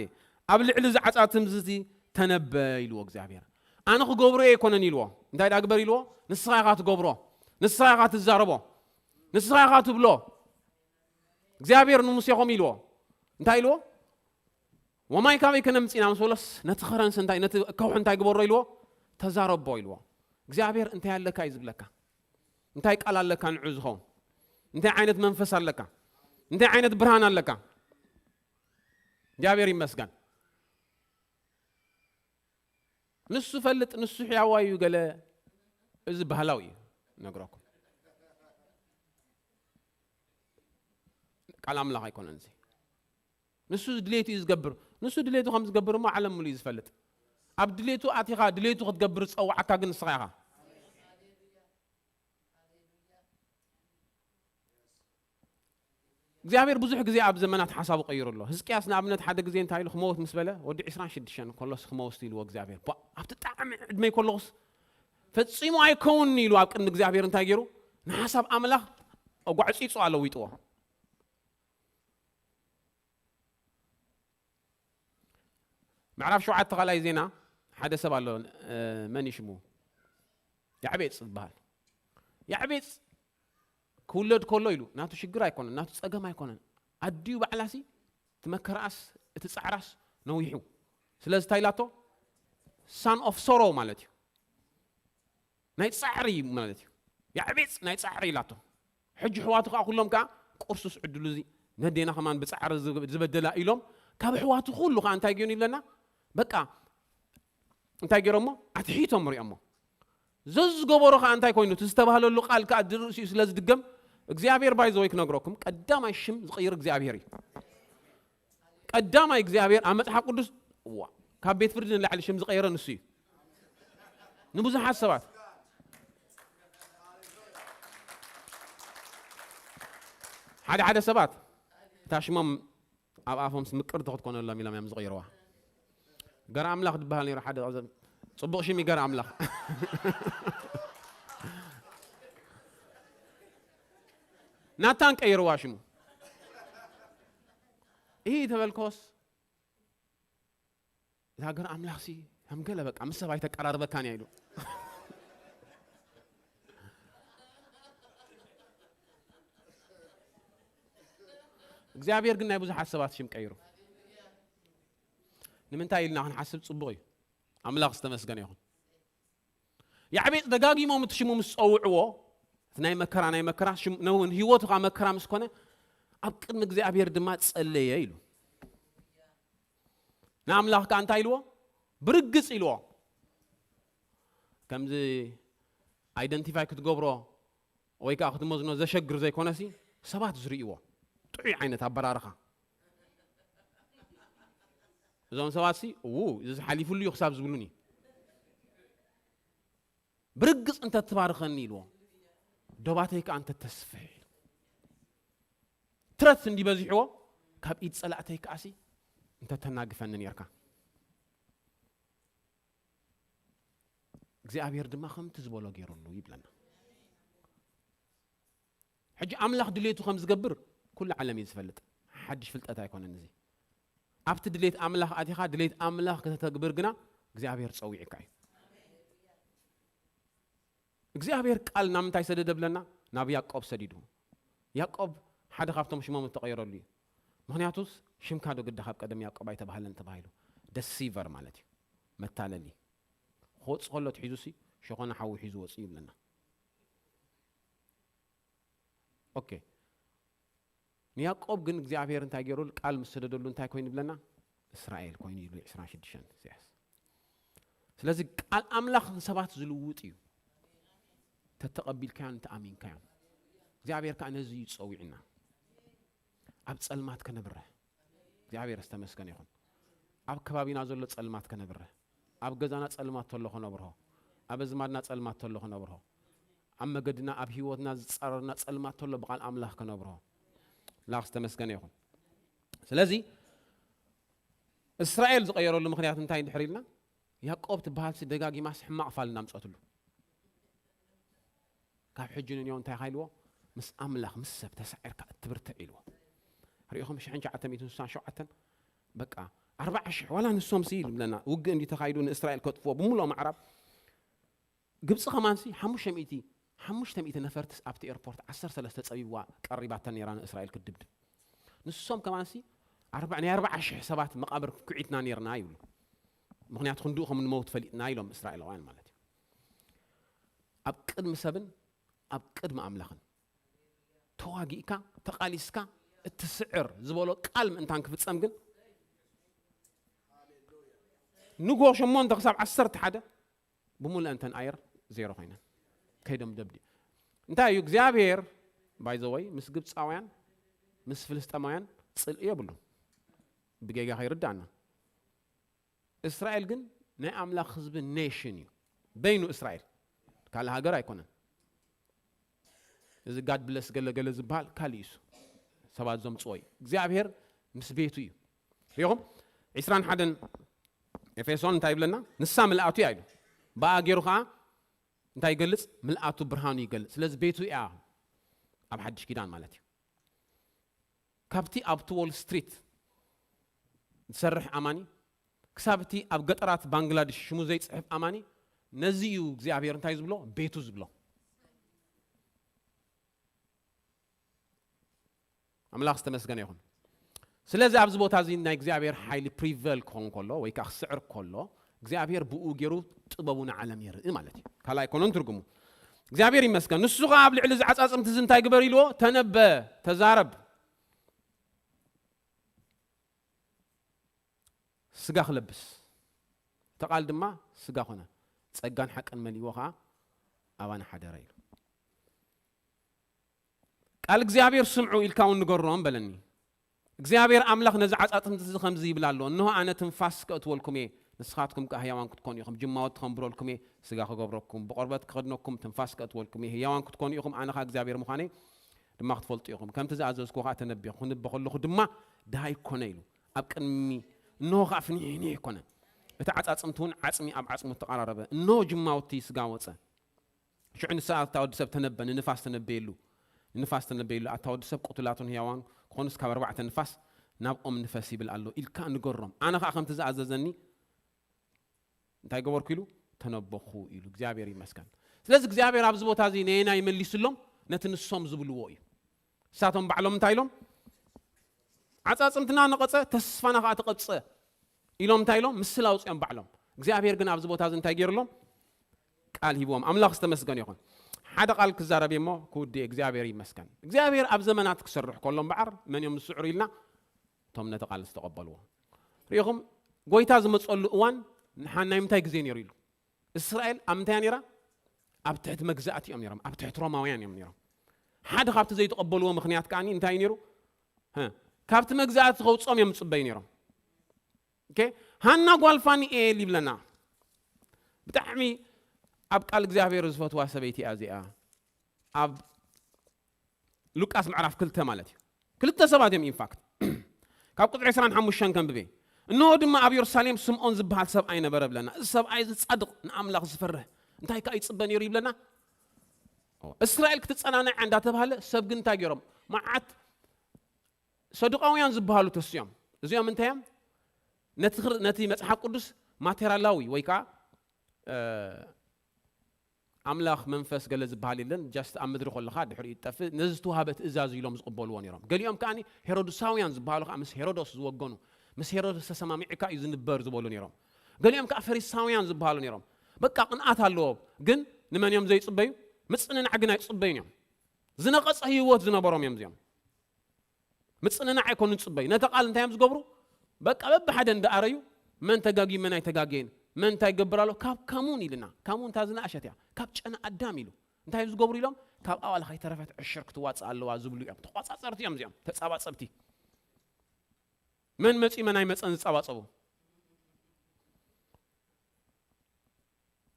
ኣብ ልዕሊ እዚ ዓጻጽምቲ እዚ ተነበ ኢልዎ እግዚኣብሔር። ኣነ ክገብሮ እየ ኣይኮነን ኢልዎ። እንታይ ደኣ ግበር ኢልዎ? ንስኻ ኢኻ ትገብሮ፣ ንስኻ ኢኻ ትዛረቦ፣ ንስኻ ኢኻ ትብሎ። እግዚኣብሔር ንሙሴ ኸም ኢልዎ እንታይ ኢልዎ? ወማይ ካበይ ከነምፅእ ኢና ምስ በሎስ ነቲ ኸረንስ እንታይ ነቲ ከውሒ እንታይ ግበሮ ኢልዎ? ተዛረቦ ኢልዎ። እግዚኣብሔር እንታይ ኣለካ እዩ ዝብለካ? እንታይ ቃል ኣለካ ንዑ ዝኸውን? እንታይ ዓይነት መንፈስ ኣለካ? እንታይ ዓይነት ብርሃን ኣለካ? እግዚኣብሔር ይመስገን። ንሱ ፈልጥ ንሱ ሕያዋይ እዩ ገለ እዚ ባህላዊ እዩ ነግረኩም። ቃል ኣምላኽ ኣይኮነን እዚ። ንሱ ድሌቱ እዩ ዝገብር። ንሱ ድሌቱ ከም ዝገብር እሞ ዓለም ሙሉ እዩ ዝፈልጥ። ኣብ ድሌቱ ኣቲኻ ድሌቱ ክትገብር ዝፀዋዓካ ግን ንስኻ ኢኻ። እግዚኣብሔር ብዙሕ ግዜ ኣብ ዘመናት ሓሳቡ ቀይሩ ኣሎ። ህዝቅያስ ንኣብነት ሓደ ግዜ እንታይ ኢሉ ክመውት ምስ በለ ወዲ ዕስራን ሽዱሽተን ከሎስ ክመውት ኢልዎ እግዚኣብሔር። ቧ፣ ኣብቲ ጣዕሚ ዕድመይ ከለኹስ ፈጺሙ ኣይከውንን ኢሉ ኣብ ቅድሚ እግዚኣብሔር እንታይ ገይሩ ንሓሳብ ኣምላኽ ኣጓዕጺጹ ኣለዊጥዎ። ምዕራፍ ሸውዓተ ካልኣይ ዜና ሓደ ሰብ ኣሎ። መን ይሽሙ? ያዕቤጽ ዝበሃል። ያዕቤጽ ክውለድ ከሎ ኢሉ ናቱ ሽግር ኣይኮነን፣ ናቱ ጸገም ኣይኮነን። ኣዲኡ ባዕላሲ እቲ መከራኣስ እቲ ጻዕራስ ነዊሑ። ስለዚ እንታይ ኢላቶ? ሳን ኦፍ ሶሮ ማለት እዩ። ናይ ጻዕሪ ማለት እዩ። ያዕቤጽ ናይ ጻዕሪ ኢላቶ። ሕጂ ኣሕዋቱ ከኣ ኩሎም ከኣ ቁርሱስ ዕድሉ እዚ ነዴና ከማን ብጻዕሪ ዝበደላ ኢሎም ካብ ኣሕዋቱ ኩሉ ከኣ እንታይ ገይሩ ይብለና? በቃ እንታይ ገይሮሞ? ኣትሒቶም ሪኦሞ። ዘዝገበሮ ከኣ እንታይ ኮይኑ? እቲ ዝተባህለሉ ቃል ከኣ ድርእሲኡ ስለ ዝድገም እግዚኣብሔር ባይዘወይ ክነግረኩም ቀዳማይ ሽም ዝቕይር እግዚኣብሔር እዩ። ቀዳማይ እግዚኣብሔር ኣብ መጽሓፍ ቅዱስ ዋ ካብ ቤት ፍርዲ ንላዕሊ ሽም ዝቐየረ ንሱ እዩ። ንብዙሓት ሰባት ሓደ ሓደ ሰባት እታ ሽሞም ኣብ ኣፎም ምቅርቲ ክትኮነሎም ኢሎም እዮም ዝቕይርዋ። ገረ ኣምላኽ ዝበሃል ነይሩ ሓደ ጽቡቕ ሽም እዩ ገረ ኣምላኽ። ናታን ቀይርዋ ሽሙ። ይህ ተበልኮስ እዛ ገረ ኣምላኽሲ ከም ገለ በቃ ምስ ሰብ ኣይተቀራርበካን እያ ኢሉ። እግዚኣብሔር ግን ናይ ብዙሓት ሰባት ሽም ቀይሩ። ንምንታይ ኢልና ክንሓስብ ጽቡቕ እዩ። ኣምላኽ ዝተመስገነ ይኹን። ያዕቤጽ ደጋጊሞም እቲ ሽሙ ምስ ጸውዕዎ እቲ ናይ መከራ ናይ መከራ ሽም ነውን ህይወቱ ኸዓ መከራ ምስ ኮነ ኣብ ቅድሚ እግዚኣብሔር ድማ ጸለየ ኢሉ። ንኣምላኽ ከኣ እንታይ ኢልዎ? ብርግጽ ኢልዎ። ከምዚ ኣይደንቲፋይ ክትገብሮ ወይ ከዓ ክትመዝኖ ዘሸግር ዘይኮነሲ ሰባት ዝርእይዎ ጥዑይ ዓይነት ኣበራርኻ እዞም ሰባትሲ እዉ እዚ ሓሊፉሉ እዩ ክሳብ ዝብሉኒ ብርግጽ እንተትባርኸኒ ኢልዎ ዶባተይ ከዓ እንተተስፍሕ ኢሉ ትረት እንዲበዚሕዎ ካብ ኢድ ጸላእተይ ከዓሲ እንተተናግፈኒ ነርካ እግዚኣብሔር ድማ ከምቲ ዝበሎ ገይሩሉ ይብለና። ሕጂ ኣምላኽ ድሌቱ ከም ዝገብር ኩሉ ዓለም እዩ ዝፈልጥ። ሓድሽ ፍልጠት ኣይኮነን እዚ። ኣብቲ ድሌት ኣምላኽ ኣቲኻ ድሌት ኣምላኽ ከተተግብር ግና እግዚኣብሔር ጸዊዕካ እዩ። እግዚኣብሔር ቃል ናብ ምንታይ ሰደደ ብለና? ናብ ያዕቆብ ሰዲዱ። ያዕቆብ ሓደ ካብቶም ሽሞም እተቐየረሉ እዩ። ምኽንያቱስ ሽምካ ዶ ግዳ ካብ ቀደም ያዕቆብ ኣይተባህለን ተባሂሉ። ደሲቨር ማለት እዩ። መታለሊ። ክወጽእ ከሎ ትሒዙ ሲ ሸኾና ሓዊ ሒዙ ወጽእ ይብለና። ኦኬ ንያዕቆብ ግን እግዚኣብሔር እንታይ ገይሩሉ ቃል ምስ ሰደደሉ እንታይ ኮይኑ ይብለና እስራኤል ኮይኑ ይብሉ ዕስራን ሽዱሽተን ኢሳያስ ስለዚ ቃል ኣምላኽ ንሰባት ዝልውጥ እዩ ተተቐቢልካዮን እንተኣሚንካዮን እግዚኣብሔር ከዓ ነዚ እዩ ጸዊዕና ኣብ ጸልማት ከነብርህ እግዚኣብሔር ዝተመስገነ ይኹን ኣብ ከባቢና ዘሎ ጸልማት ከነብርህ ኣብ ገዛና ጸልማት ተሎ ከነብርሆ ኣብ ኣዝማድና ጸልማት ተሎ ከነብርሆ ኣብ መገድና ኣብ ህይወትና ዝጻረርና ጸልማት ተሎ ብቓል ኣምላኽ ከነብርሆ ኣምላኽ ዝተመስገነ ይኹን ስለዚ እስራኤል ዝቐየረሉ ምኽንያት እንታይ እንድሕር ኢልና ያዕቆብ ትበሃልሲ ደጋጊማስ ሕማቕ ፋል እናምፀትሉ ካብ ሕጂ ንንዮ እንታይ ኢልዎ ምስ ኣምላኽ ምስ ሰብ ተሳዒርካ እትብርትዕ ኢልዎ ሪኢኹም ሽሕን ትሽዓተ ሚእትን ስሳን ሸውዓተን በቃ ኣርባዓ ሽሕ ዋላ ንሶም ሲ ይብለና ውግእ እንዲ ተኻይዱ ንእስራኤል ከጥፍዎ ብምሉኦም ኣዕራብ ግብፂ ከማንሲ ሓሙሽተ ሚእቲ ሓሙሽተ ሚእቲ ነፈርትስ ኣብቲ ኤርፖርት ዓሰርተ ሰለስተ ፀቢብዋ ቀሪባተን ነይራ ንእስራኤል ክትድብድብ ንሶም ከማንሲ ኣርባ- ናይ ኣርባዓ ሽሕ ሰባት መቓብር ኩዒትና ነይርና ይብሉ ምኽንያቱ ክንድኡ ከም ንመውት ፈሊጥና ኢሎም እስራኤላውያን ማለት እዩ ኣብ ቅድሚ ሰብን ኣብ ቅድሚ ኣምላኽን ተዋጊእካ ተቓሊስካ እትስዕር ዝበሎ ቃል ምእንታን ክፍጸም ግን ንጎ ሸሞንተ ክሳብ ዓሰርተ ሓደ ብምሉእንተን ኣየር ዜሮ ኮይነን ከይዶም ደብዲ እንታይ እዩ እግዚኣብሔር ባይዘወይ ምስ ግብፃውያን ምስ ፍልስጠማውያን ፅልኢ የብሉ ብጌጋ ከይርዳእና እስራኤል ግን ናይ ኣምላኽ ህዝቢ ኔሽን እዩ በይኑ እስራኤል ካልእ ሃገር ኣይኮነን እዚ ጋድ ብለስ ገለገለ ዝበሃል ካልእ እዩ ሰባት ዘምፅዎ እዩ እግዚኣብሔር ምስ ቤቱ እዩ ሪኹም ዕስራን ሓደን ኤፌሶን እንታይ ይብለና ንሳ ምልኣቱ እያ ኢሉ ብኣ ገይሩ ከዓ እንታይ ይገልፅ ምልኣቱ ብርሃኑ ይገልፅ ስለዚ ቤቱ እያ ኣብ ሓድሽ ኪዳን ማለት እዩ ካብቲ ኣብቲ ዎል ስትሪት ዝሰርሕ ኣማኒ ክሳብ እቲ ኣብ ገጠራት ባንግላድሽ ሽሙ ዘይጽሕፍ ኣማኒ፣ ነዚ እዩ እግዚኣብሔር እንታይ ዝብሎ? ቤቱ ዝብሎ። ኣምላኽ ዝተመስገነ ይኹን። ስለዚ ኣብዚ ቦታ እዚ ናይ እግዚኣብሔር ሓይሊ ፕሪቨል ክኸውን ከሎ ወይ ከዓ ክስዕር ከሎ እግዚኣብሔር ብኡ ገይሩ ጥበቡ ንዓለም የርኢ ማለት እዩ። ካልኣይ ኣይኮነን ትርጉሙ። እግዚኣብሔር ይመስገን። ንሱ ከዓ ኣብ ልዕሊ እዚ ዓጻጽምቲ እዚ እንታይ ግበር ኢልዎ? ተነበ፣ ተዛረብ። ስጋ ክለብስ። እቲ ቃል ድማ ስጋ ኮነ። ጸጋን ሓቅን መሊእዎ ከዓ ኣባና ሓደረ ኢሉ። ቃል እግዚኣብሔር ስምዑ ኢልካ እውን ንገሮም በለኒ። እግዚኣብሔር ኣምላኽ ነዚ ዓጻጽምቲ እዚ ከምዚ ይብል ኣሎ፣ እንሆ ኣነ ትንፋስ ከእትወልኩም እየ፣ ንስኻትኩም ከኣ ህያዋን ክትኮኑ ኢኹም፣ ጅማዎት ክኸንብረልኩም እየ፣ ስጋ ክገብረኩም፣ ብቆርበት ክኸድነኩም፣ ትንፋስ ከእትወልኩም እየ፣ ህያዋን ክትኮኑ ኢኹም፣ ኣነ ኸኣ እግዚኣብሔር ምዃነይ ድማ ክትፈልጡ ኢኹም። ከምቲ ዝኣዘዝኩ ኸኣ ተነቢኹ፣ ክንበ ከለኹ ድማ ደሃይ ኮነ ኢሉ። ኣብ ቅድሚ እንሆ ኸኣ ፍንሕንሕ ኮነ። እቲ ዓጻጽምቲ እውን ዓጽሚ ኣብ ዓጽሙ ተቐራረበ። እንሆ ጅማውቲ ስጋ ወጸ። ሽዑ ንስኻ ኣታ ወዲ ሰብ ተነበ፣ ንንፋስ ተነበየሉ። ንንፋስ ተነበየሉ። ኣታ ወዲ ሰብ ቅቱላቱን ህያዋን ክኾኑስ ካብ ኣርባዕተ ንፋስ ናብኦም ንፈስ ይብል ኣሎ ኢልካ ንገሮም። ኣነ ኸኣ ከምቲ ዝኣዘዘኒ እንታይ ገበርኩ ኢሉ? ተነበኹ ኢሉ። እግዚኣብሔር ይመስገን። ስለዚ እግዚኣብሔር ኣብዚ ቦታ እዚ ነየናይ መሊስሎም? ነቲ ንሶም ዝብልዎ እዩ። ንሳቶም ባዕሎም እንታይ ኢሎም? ዓጻጽምትና ነቐጸ፣ ተስፋና ኸኣ ተቐጸ ኢሎም እንታይ ኢሎም? ምስል ኣውጺኦም ባዕሎም። እግዚኣብሔር ግን ኣብዚ ቦታ እዚ እንታይ ገይርሎም? ቃል ሂብዎም። ኣምላኽ ዝተመስገነ ይኹን። ሓደ ቃል ክዛረብ እየ እሞ ክውድእ፣ እግዚኣብሔር ይመስገን። እግዚኣብሔር ኣብ ዘመናት ክሰርሕ ከሎ እምበኣር መን እዮም ዝስዕሩ ኢልና? እቶም ነቲ ቃል ዝተቐበልዎ። ርኢኹም፣ ጎይታ ዝመጸሉ እዋን ንሓናይ ምንታይ ግዜ ነይሩ ኢሉ? እስራኤል ኣብ ምንታይ እያ ነይራ? ኣብ ትሕቲ መግዛእቲ እዮም ነይሮም፣ ኣብ ትሕቲ ሮማውያን እዮም ነይሮም። ሓደ ካብቲ ዘይተቐበልዎ ምኽንያት ከኣ እንታይ እዩ ነይሩ? ሀ፣ ካብቲ መግዛእቲ ከውፅኦም እዮም ዝፅበዩ ነይሮም። ኦኬ፣ ሃና ጓል ፋኒኤል ይብለና። ብጣዕሚ ኣብ ቃል እግዚኣብሔር ዝፈትዋ ሰበይቲ እያ እዚኣ። ኣብ ሉቃስ ምዕራፍ ክልተ ማለት እዩ። ክልተ ሰባት እዮም ኢንፋክት። ካብ ቁፅሪ ዕስራን ሓሙሽተን ከንብቤ። እንሆ ድማ ኣብ የሩሳሌም ስምዖን ዝበሃል ሰብኣይ ነበረ ብለና። እዚ ሰብኣይ እዚ ጻድቕ፣ ንኣምላኽ ዝፈርህ፣ እንታይ ከኣ ይጽበ ነይሩ ይብለና? እስራኤል ክትጸናነዕ እንዳተባሃለ ሰብ ግን እንታይ ገይሮም? መዓት ሰዱቃውያን ዝበሃሉ ተስዮም። እዚኦም እንታይ እዮም? ነቲ ክር-፣ ነቲ መጽሓፍ ቅዱስ ማቴሪያላዊ ወይ ከኣ፣ እ፣ ኣምላኽ መንፈስ ገለ ዝበሃል የለን፣ ጃስት ኣብ ምድሪ ከለኻ ድሕሪኡ ይጠፍእ፣ ነዚ ዝተዋህበ ትእዛዝ ኢሎም ዝቕበልዎ ነይሮም። ገሊኦም ከኣ ሄሮድሳውያን ዝበሃሉ ከኣ ምስ ሄሮዶስ ዝወገኑ፣ ምስ ሄሮዶስ ተሰማሚዕካ እዩ ዝንበር ዝበሉ ነይሮም። ገሊኦም ከኣ ፈሪሳውያን ዝበሃሉ ነይሮም። በቃ ቅንኣት ኣለዎም፣ ግን ንመን እዮም ዘይጽበዩ? ምጽንናዕ ግን ኣይጽበዩን እዮም። ዝነቐጸ ህይወት ዝነበሮም እዮም እዚኦም። ምጽንናዕ ኣይኮኑን ዝጽበዩ። ነቲ ቃል እንታይ እዮም ዝገብሩ? በቃ በብሓደ እንዳኣረዩ መን ተጋግዩ መን ኣይተጋገየን፣ መን እንታይ ይገብር ኣሎ? ካብ ካሙን ኢልና፣ ካሙን እታ ዝነኣሸት እያ፣ ካብ ጨና ኣዳም ኢሉ እንታይ እዮም ዝገብሩ ኢሎም? ካብ ኣዋልድ ከይተረፈት ዕሽር ክትዋጽእ ኣለዋ ዝብሉ እዮም። ተቋጻጸርቲ እዮም እዚኦም፣ ተጻባጸብቲ። መን መጺኡ መን ኣይመጸን ዝጻባጸቡ።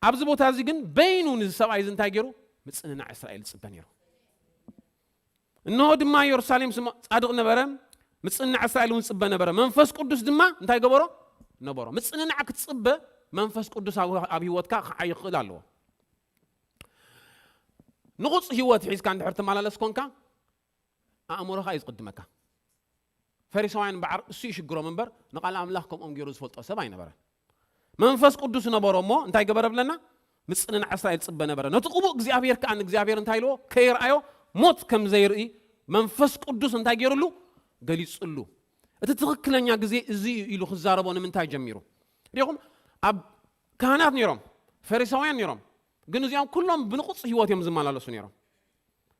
ኣብዚ ቦታ እዚ ግን በይኑ ንዚ ሰብኣይ እዚ እንታይ ገይሩ? ምጽንናዕ እስራኤል ዝጽበ ነይሩ። እንሆ ድማ የሩሳሌም ስሞ ጻድቕ ነበረ፣ ምጽንናዕ እስራኤል እውን ዝጽበ ነበረ። መንፈስ ቅዱስ ድማ እንታይ ገበሮ? ነበሮ። ምጽንናዕ ክትጽበ መንፈስ ቅዱስ ኣብ፣ ኣብ ህይወትካ ክዓይ ይኽእል ኣለዎ። ንቑጽ ህይወት ሒዝካ እንድሕር ትመላለስ ኮንካ፣ ኣእምሮኻ እዩ ዝቕድመካ። ፈሪሳውያን እምበኣር እሱ ይሽግሮም እምበር፣ ንቓል ኣምላኽ ከምኦም ገይሩ ዝፈልጦ ሰብ ኣይነበረን። መንፈስ ቅዱስ ነበሮ እሞ እንታይ ገበረ ብለና? ምጽንናዕ እስራኤል ጽበ ነበረ። ነቲ ቅቡእ እግዚኣብሔር ከኣ ንእግዚኣብሔር እንታይ ኢልዎ? ከይርኣዮ ሞት ከም ዘይርኢ መንፈስ ቅዱስ እንታይ ገይሩሉ? ገሊጹሉ። እቲ ትኽክለኛ ግዜ እዚ እዩ ኢሉ ክዛረቦ ንምንታይ ጀሚሩ? ሪኹም፣ ኣብ ካህናት ነይሮም፣ ፈሪሳውያን ነይሮም፣ ግን እዚኦም ኩሎም ብንቑጽ ህይወት እዮም ዝመላለሱ ነይሮም።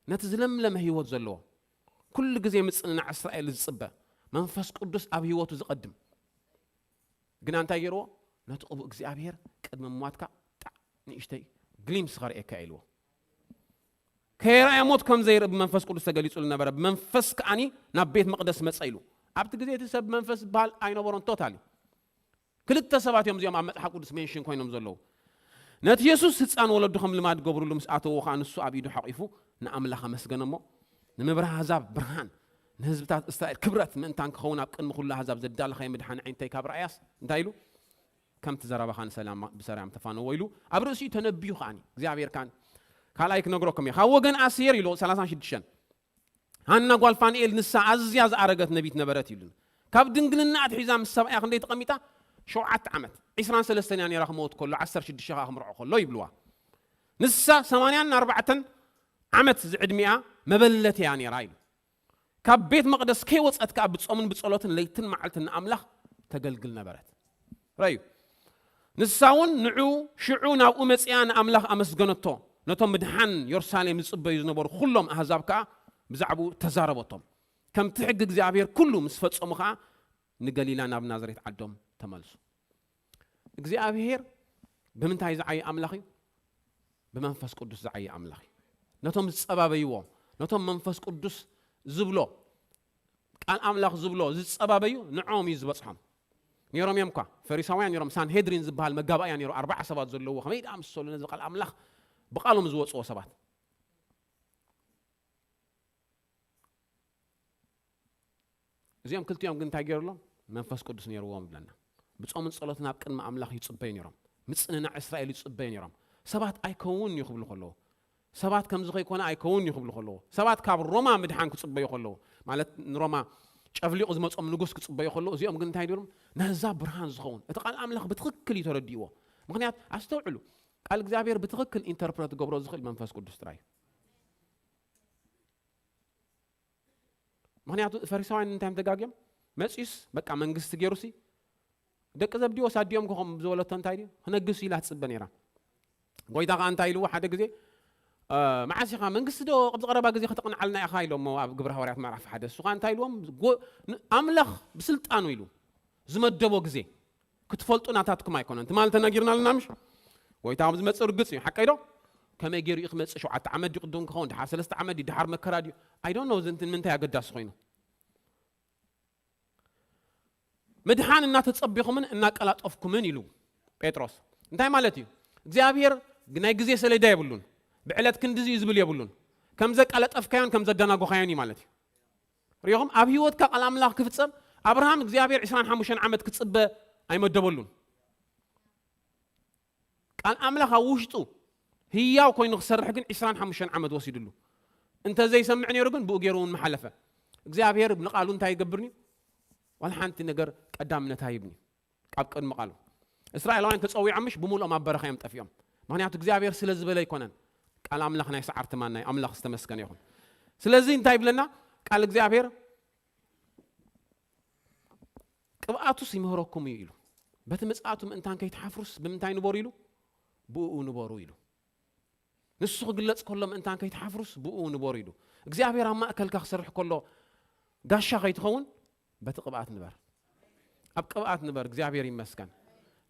ነቲ ዝለምለመ ህይወት ዘለዎ፣ ኩሉ ግዜ ምጽንናዕ እስራኤል ዝጽበ፣ መንፈስ ቅዱስ ኣብ ህይወቱ ዝቐድም። ግና እንታይ ገይርዎ? ነቲ ቅቡእ እግዚኣብሔር ቅድሚ ምሟትካ ጣዕ ንእሽተይ ግሊምስ ከርእየካ ኢልዎ። ከየርኣየ ሞት ከም ዘይርኢ ብመንፈስ ቅዱስ ተገሊጹሉ ነበረ። ብመንፈስ ከኣኒ ናብ ቤት መቕደስ መጸ ኢሉ። ኣብቲ ግዜ እቲ ሰብ መንፈስ ዝበሃል ኣይነበሮን ቶታሊ። ክልተ ሰባት እዮም እዚኦም ኣብ መጽሓፍ ቅዱስ ሜንሽን ኮይኖም ዘለዉ። ነቲ የሱስ ህጻን ወለዱ ከም ልማድ ገብርሉ ምስ ኣተዎ ኸኣ ንሱ ኣብ ኢዱ ሓቒፉ ንኣምላኽ ኣመስገነ እሞ ንምብራህ ኣህዛብ ብርሃን፣ ንህዝብታት እስራኤል ክብረት ምእንታን ክኸውን ኣብ ቅድሚ ኩሉ ኣህዛብ ዘዳለኻዮ ምድሓን ዓይነተይ ካብ ረኣያስ እንታይ ኢሉ? ከምቲ ዘረባኻ ንሰላም ብሰላም ተፋነዎ ኢሉ ኣብ ርእሲኡ ተነብዩ ከኣኒ እግዚኣብሔር ከኣኒ ካልኣይ ክነግረኩም እየ። ካብ ወገን ኣሴር ኢሉ ሰላሳን ሽዱሽተን ሃና ጓል ፋንኤል ንሳ ኣዝያ ዝኣረገት ነቢት ነበረት ኢሉን። ካብ ድንግልና ኣትሒዛ ምስ ሰብኣያ ክንደይ ተቐሚጣ? ሸውዓተ ዓመት፣ ዕስራን ሰለስተን እያ ነይራ ክመውት ከሎ፣ ዓሰርተ ሽዱሽተ ከዓ ክምርዖ ከሎ ይብልዋ። ንሳ ሰማንያን ኣርባዕተን ዓመት ዝዕድሚኣ መበለት እያ ነይራ ኢሉ። ካብ ቤት መቕደስ ከይወጸት ከኣ ብጾምን ብጸሎትን ለይትን መዓልትን ንኣምላኽ ተገልግል ነበረት። ረዩ። ንሳ እውን ንዑ ሽዑ ናብኡ መጺኣ ንኣምላኽ ኣመስገነቶ። ነቶም ምድሓን የሩሳሌም ዝጽበዩ ዝነበሩ ኩሎም ኣህዛብ ከኣ ብዛዕባኡ ተዛረበቶም። ከምቲ ሕጊ እግዚኣብሔር ኩሉ ምስ ፈጸሙ ከኣ ንገሊላ ናብ ናዝሬት ዓዶም ተመልሱ። እግዚኣብሔር ብምንታይ ዝዓየ ኣምላኽ እዩ? ብመንፈስ ቅዱስ ዝዓየ ኣምላኽ እዩ። ነቶም ዝጸባበይዎ፣ ነቶም መንፈስ ቅዱስ ዝብሎ፣ ቃል ኣምላኽ ዝብሎ ዝጸባበዩ ንዖም እዩ ዝበጽሖም። ነይሮም እዮም እኳ፣ ፈሪሳውያን ነይሮም። ሳንሄድሪን ዝበሃል መጋባእያ ነይሩ፣ ኣርባዓ ሰባት ዘለዎ። ከመይ ደኣ ምስ ሰሉ ነዚ ቃል ኣምላኽ ብቓሎም ዝወጽዎ ሰባት። እዚኦም ክልቲኦም ግን እንታይ ገይሩሎም? መንፈስ ቅዱስ ነይርዎም ይብለና። ብጾምን ጸሎትን ኣብ ቅድሚ ኣምላኽ ይጽበዩ ነይሮም። ምጽንናዕ እስራኤል ይጽበዩ ነይሮም። ሰባት ኣይከውን እዩ ክብሉ ከለዉ፣ ሰባት ከምዚ ከይኮነ ኣይከውን እዩ ክብሉ ከለዉ፣ ሰባት ካብ ሮማ ምድሓን ክጽበዩ ከለዉ፣ ማለት ንሮማ ጨፍሊቑ ዝመጾም ንጉስ ክጽበዩ ከለዉ፣ እዚኦም ግን እንታይ ገይሮም? ነዛ ብርሃን ዝኸውን እቲ ቃል ኣምላኽ ብትኽክል እዩ ተረዲእዎ። ምኽንያት ኣስተውዕሉ፣ ቃል እግዚኣብሔር ብትኽክል ኢንተርፕረት ክገብሮ ዝኽእል መንፈስ ቅዱስ ጥራይ እዩ። ምኽንያቱ ፈሪሳውያን እንታይ እዮም ተጋግዮም? መጺኡስ በቃ መንግስቲ ገይሩሲ ደቂ ዘብዲ ወሳዲኦም ክኾም ዝበለቶ እንታይ ድዩ? ክነግስ ኢላ ትጽበ ነይራ። ጎይታ ከኣ እንታይ ኢልዎ ሓደ ግዜ? "እ፣ መዓስ ኢኻ መንግስቲ ዶ ኣብዚ ቀረባ ግዜ ከተቕንዓልና ኢኻ?" ኢሎሞ ኣብ ግብረ ሃዋርያት ምዕራፍ ሓደ። እሱ ከኣ እንታይ ኢልዎም? ጎ-፣ ን-፣ ኣምላኽ ብስልጣኑ ኢሉ ዝመደቦ ግዜ ክትፈልጡ ናታትኩም ኣይኮነን። ትማሊ ተነጊርና ኣለና ምሽ? ጎይታ ከም ዝመጽእ ርግጽ እዩ። ሓቀይ ዶ? ከመይ ገይሩ እዩ ክመጽእ? ሸውዓተ ዓመት ድዩ ቅድም ክኸውን? ድሓር ሰለስተ ዓመት ድዩ? ድሓር መከራ ድዩ? I don't know። እዚ እንትን ምንታይ ኣገዳሲ ኮይኑ? ምድሓን እናተጸቢኹምን እናቀላጠፍኩምን ኢሉ ጴጥሮስ። እንታይ ማለት እዩ? እግዚኣብሔር ናይ ግዜ ሰሌዳ የብሉን። ብዕለት ክንድዚ እዩ ዝብል የብሉን። ከም ዘቀለጠፍካዮን ከም ዘደናጎኻዮን እዩ ማለት እዩ። ሪኹም? ኣብ ህይወትካ ቃል ኣምላኽ ክፍጸም፣ ኣብርሃም እግዚኣብሔር ዕስራን ሓሙሽተን ዓመት ክጽበ ኣይመደበሉን። ቃል ኣምላኽ ኣብ ውሽጡ ህያው ኮይኑ ክሰርሕ ግን ዕስራን ሓሙሽተን ዓመት ወሲድሉ። እንተ ዘይሰምዕ ነይሩ ግን ብኡ ገይሩ እውን ምሓለፈ። እግዚኣብሔር ንቃሉ እንታይ ይገብርኒ? ዋላ ሓንቲ ነገር ቀዳምነት ኣይብኒ። ካብ ቅድሚ ቃሉ። እስራኤላውያን ተጸዊዖም ምሽ ብምልኦም ኣብ በረኻ እዮም ጠፊኦም። ምኽንያቱ እግዚኣብሔር ስለ ዝበለ ኣይኮነን። ቃል ኣምላኽ ናይ ሰዓርቲ ማን ናይ ኣምላኽ ዝተመስገነ ይኹን። ስለዚ እንታይ ይብለና? ቃል እግዚኣብሔር፣ "ቅብኣቱስ ይምህረኩም እዩ" ኢሉ። "በቲ ምጽኣቱ ምእንታን ከይትሓፍሩስ ብምንታይ ንበሩ?" ኢሉ። "ብእኡ ንበሩ" ኢሉ። ንሱ ክግለጽ ከሎ ምእንታን ከይትሓፍሩስ ብእኡ ንበሩ ኢሉ። እግዚኣብሔር ኣብ ማእከልካ ክሰርሕ ከሎ ጋሻ ከይትኸውን በቲ ቅብኣት ንበር። ኣብ ቅብኣት ንበር። እግዚኣብሔር ይመስገን።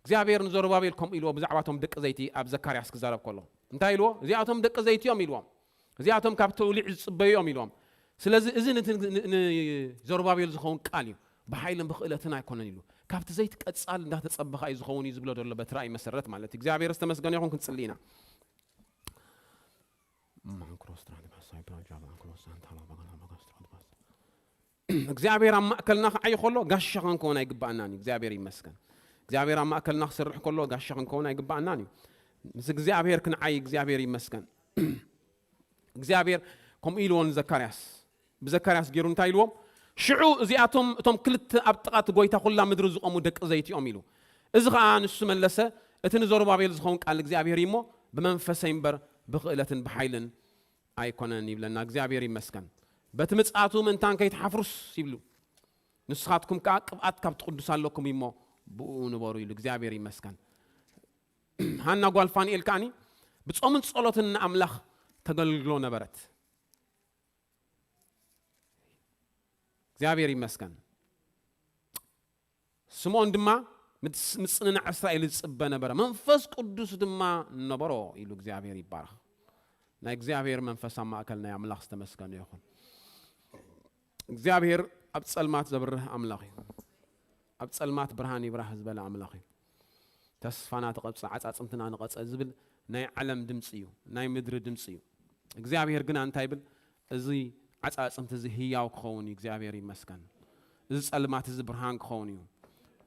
እግዚኣብሔር ንዘሩባቤል ከምኡ ኢልዎ ብዛዕባቶም ደቂ ዘይቲ ኣብ ዘካርያስ ክዛረብ ከሎ። እንታይ ኢልዎ? "እዚኣቶም ደቂ ዘይቲ እዮም" ኢልዎም። "እዚኣቶም ካብ ተውሊዕ ዝጽበዩ እዮም" ኢልዎም። ስለዚ እዚ ንቲ-፣ ን-፣ ንዘሩባቤል ዝኸውን ቃል እዩ። "ብሓይልን ብኽእለትን ኣይኮነን" ኢሉ። "ካብቲ ዘይቲ ቀጻል እንዳተጸበኻ እዩ ዝኸውን" እዩ ዝብሎ ዘሎ በቲ ራእይ መሰረት ማለት እዩ። እግዚኣብሔር ዝተመስገነ ይኹን። ክንጽሊ ኢና። ማንክሮስ ትራንድባስ፣ ሳይፕራ ጃ ማንክሮስ ሳንታላ ባጋላ ባጋስ ትራንድባስ። እግዚኣብሔር ኣብ ማእከልና ክዓይ ከሎ ጋሻ ክንከውን ኣይግባኣናን እዩ። እግዚኣብሔር ይመስገን። እግዚኣብሔር ኣብ ማእከልና ክሰርሕ ከሎ ጋሻ ክንከውን ኣይግባኣናን እዩ። ምስ እግዚኣብሔር ክንዓይ እግዚኣብሔር ይመስገን። እግዚኣብሔር ከምኡ ኢልዎ ንዘካርያስ፣ ብዘካርያስ ገይሩ እንታይ ኢልዎም? "ሽዑ እዚኣቶም እቶም ክልተ ኣብ ጥቓ እቲ ጎይታ ኩላ ምድሪ ዝቖሙ ደቂ ዘይቲ እዮም" ኢሉ። እዚ ኸኣ ንሱ መለሰ፣ "እቲ ንዘሩባቤል ዝኸውን ቃል እግዚኣብሔር እዩ እሞ፣ ብመንፈሰይ እምበር ብኽእለትን ብሓይልን ኣይኮነን" ይብለና። እግዚኣብሔር ይመስገን። "በቲ ምጽኣቱ ምእንታን ከይትሓፍሩስ" ይብሉ። "ንስኻትኩም ከኣ ቅብኣት ካብቲ ቅዱስ ኣለኩም እዩ እሞ፣ ብእኡ ንበሩ" ኢሉ። እግዚኣብሔር ይመስገን። ሃና ጓል ፋንኤል ከኣኒ ብጾምን ጸሎትን ንኣምላኽ ተገልግሎ ነበረት። እግዚኣብሔር ይመስገን። ስምዖን ድማ ምስ-፣ ምጽንናዕ እስራኤል ዝጽበ ነበረ፣ መንፈስ ቅዱስ ድማ ነበሮ ኢሉ። እግዚኣብሔር ይባረኽ። ናይ እግዚኣብሔር መንፈስ ኣብ ማእከል ናይ ኣምላኽ ዝተመስገነ ይኹን። እግዚኣብሔር ኣብ ጸልማት ዘብርህ ኣምላኽ እዩ። ኣብ ጸልማት ብርሃን ይብራህ ዝበለ ኣምላኽ እዩ። "ተስፋና ተቐብጸ፣ ዓጻጽምትና ንቐጸ" ዝብል ናይ ዓለም ድምጺ እዩ፣ ናይ ምድሪ ድምጺ እዩ። እግዚኣብሔር ግና እንታይ ይብል? "እዚ ዓጻጽምቲ እዚ ህያው ክኸውን እዩ፣ እግዚኣብሔር ይመስገን። እዚ ጸልማት እዚ ብርሃን ክኸውን እዩ።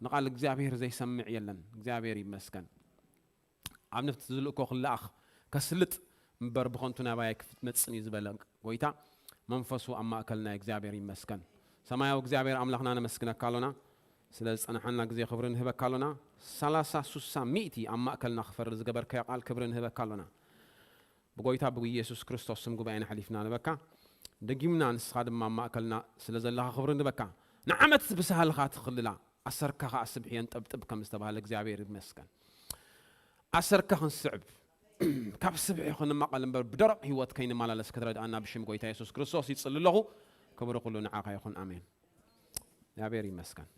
ንቓል እግዚኣብሔር ዘይሰምዕ የለን፣ እግዚኣብሔር ይመስገን። ኣብ ነፍቲ ዝልእኮ ክለኣኽ ከስልጥ እምበር ብኸንቱ ናባይ ኣይክመጽን እዩ" ዝበለ ጎይታ መንፈሱ ኣብ ማእከልና እግዚኣብሔር ይመስገን። ሰማያዊ እግዚኣብሔር ኣምላኽና ነመስግነካ ኣሎና። ስለ ዝጸናሓና ግዜ ክብሪ ንህበካ ኣሎና። ሰላሳ ሱሳ ሚእቲ ኣብ ማእከልና ክፈሪ ዝገበርካዮ ቃል ክብሪ ንህበካ ኣሎና። ብጎይታ ብኢየሱስ ክርስቶስ ስም ጉባኤና ሓሊፍና ንበካ። ደጊምና ንስኻ ድማ ኣብ ማእከልና ስለ ዘለኻ ክብሪ ንበካ። ንዓመት ብሳህልኻ ትኽልላ ኣሰርካ ኸኣ ስብሒ የንጠብጥብ ከም ዝተባህለ እግዚኣብሔር ይመስገን። ኣሰርካ ክንስዕብ ካብ ስብሒ ክንማቐል እምበር ብደረቕ ህይወት ከይንመላለስ ክትረድኣና ብሽም ጎይታ የሱስ ክርስቶስ ይጽሊ ኣለኹ። ክብሪ ኩሉ ንዓኻ ይኹን። ኣሜን። እግዚኣብሔር ይመስገን።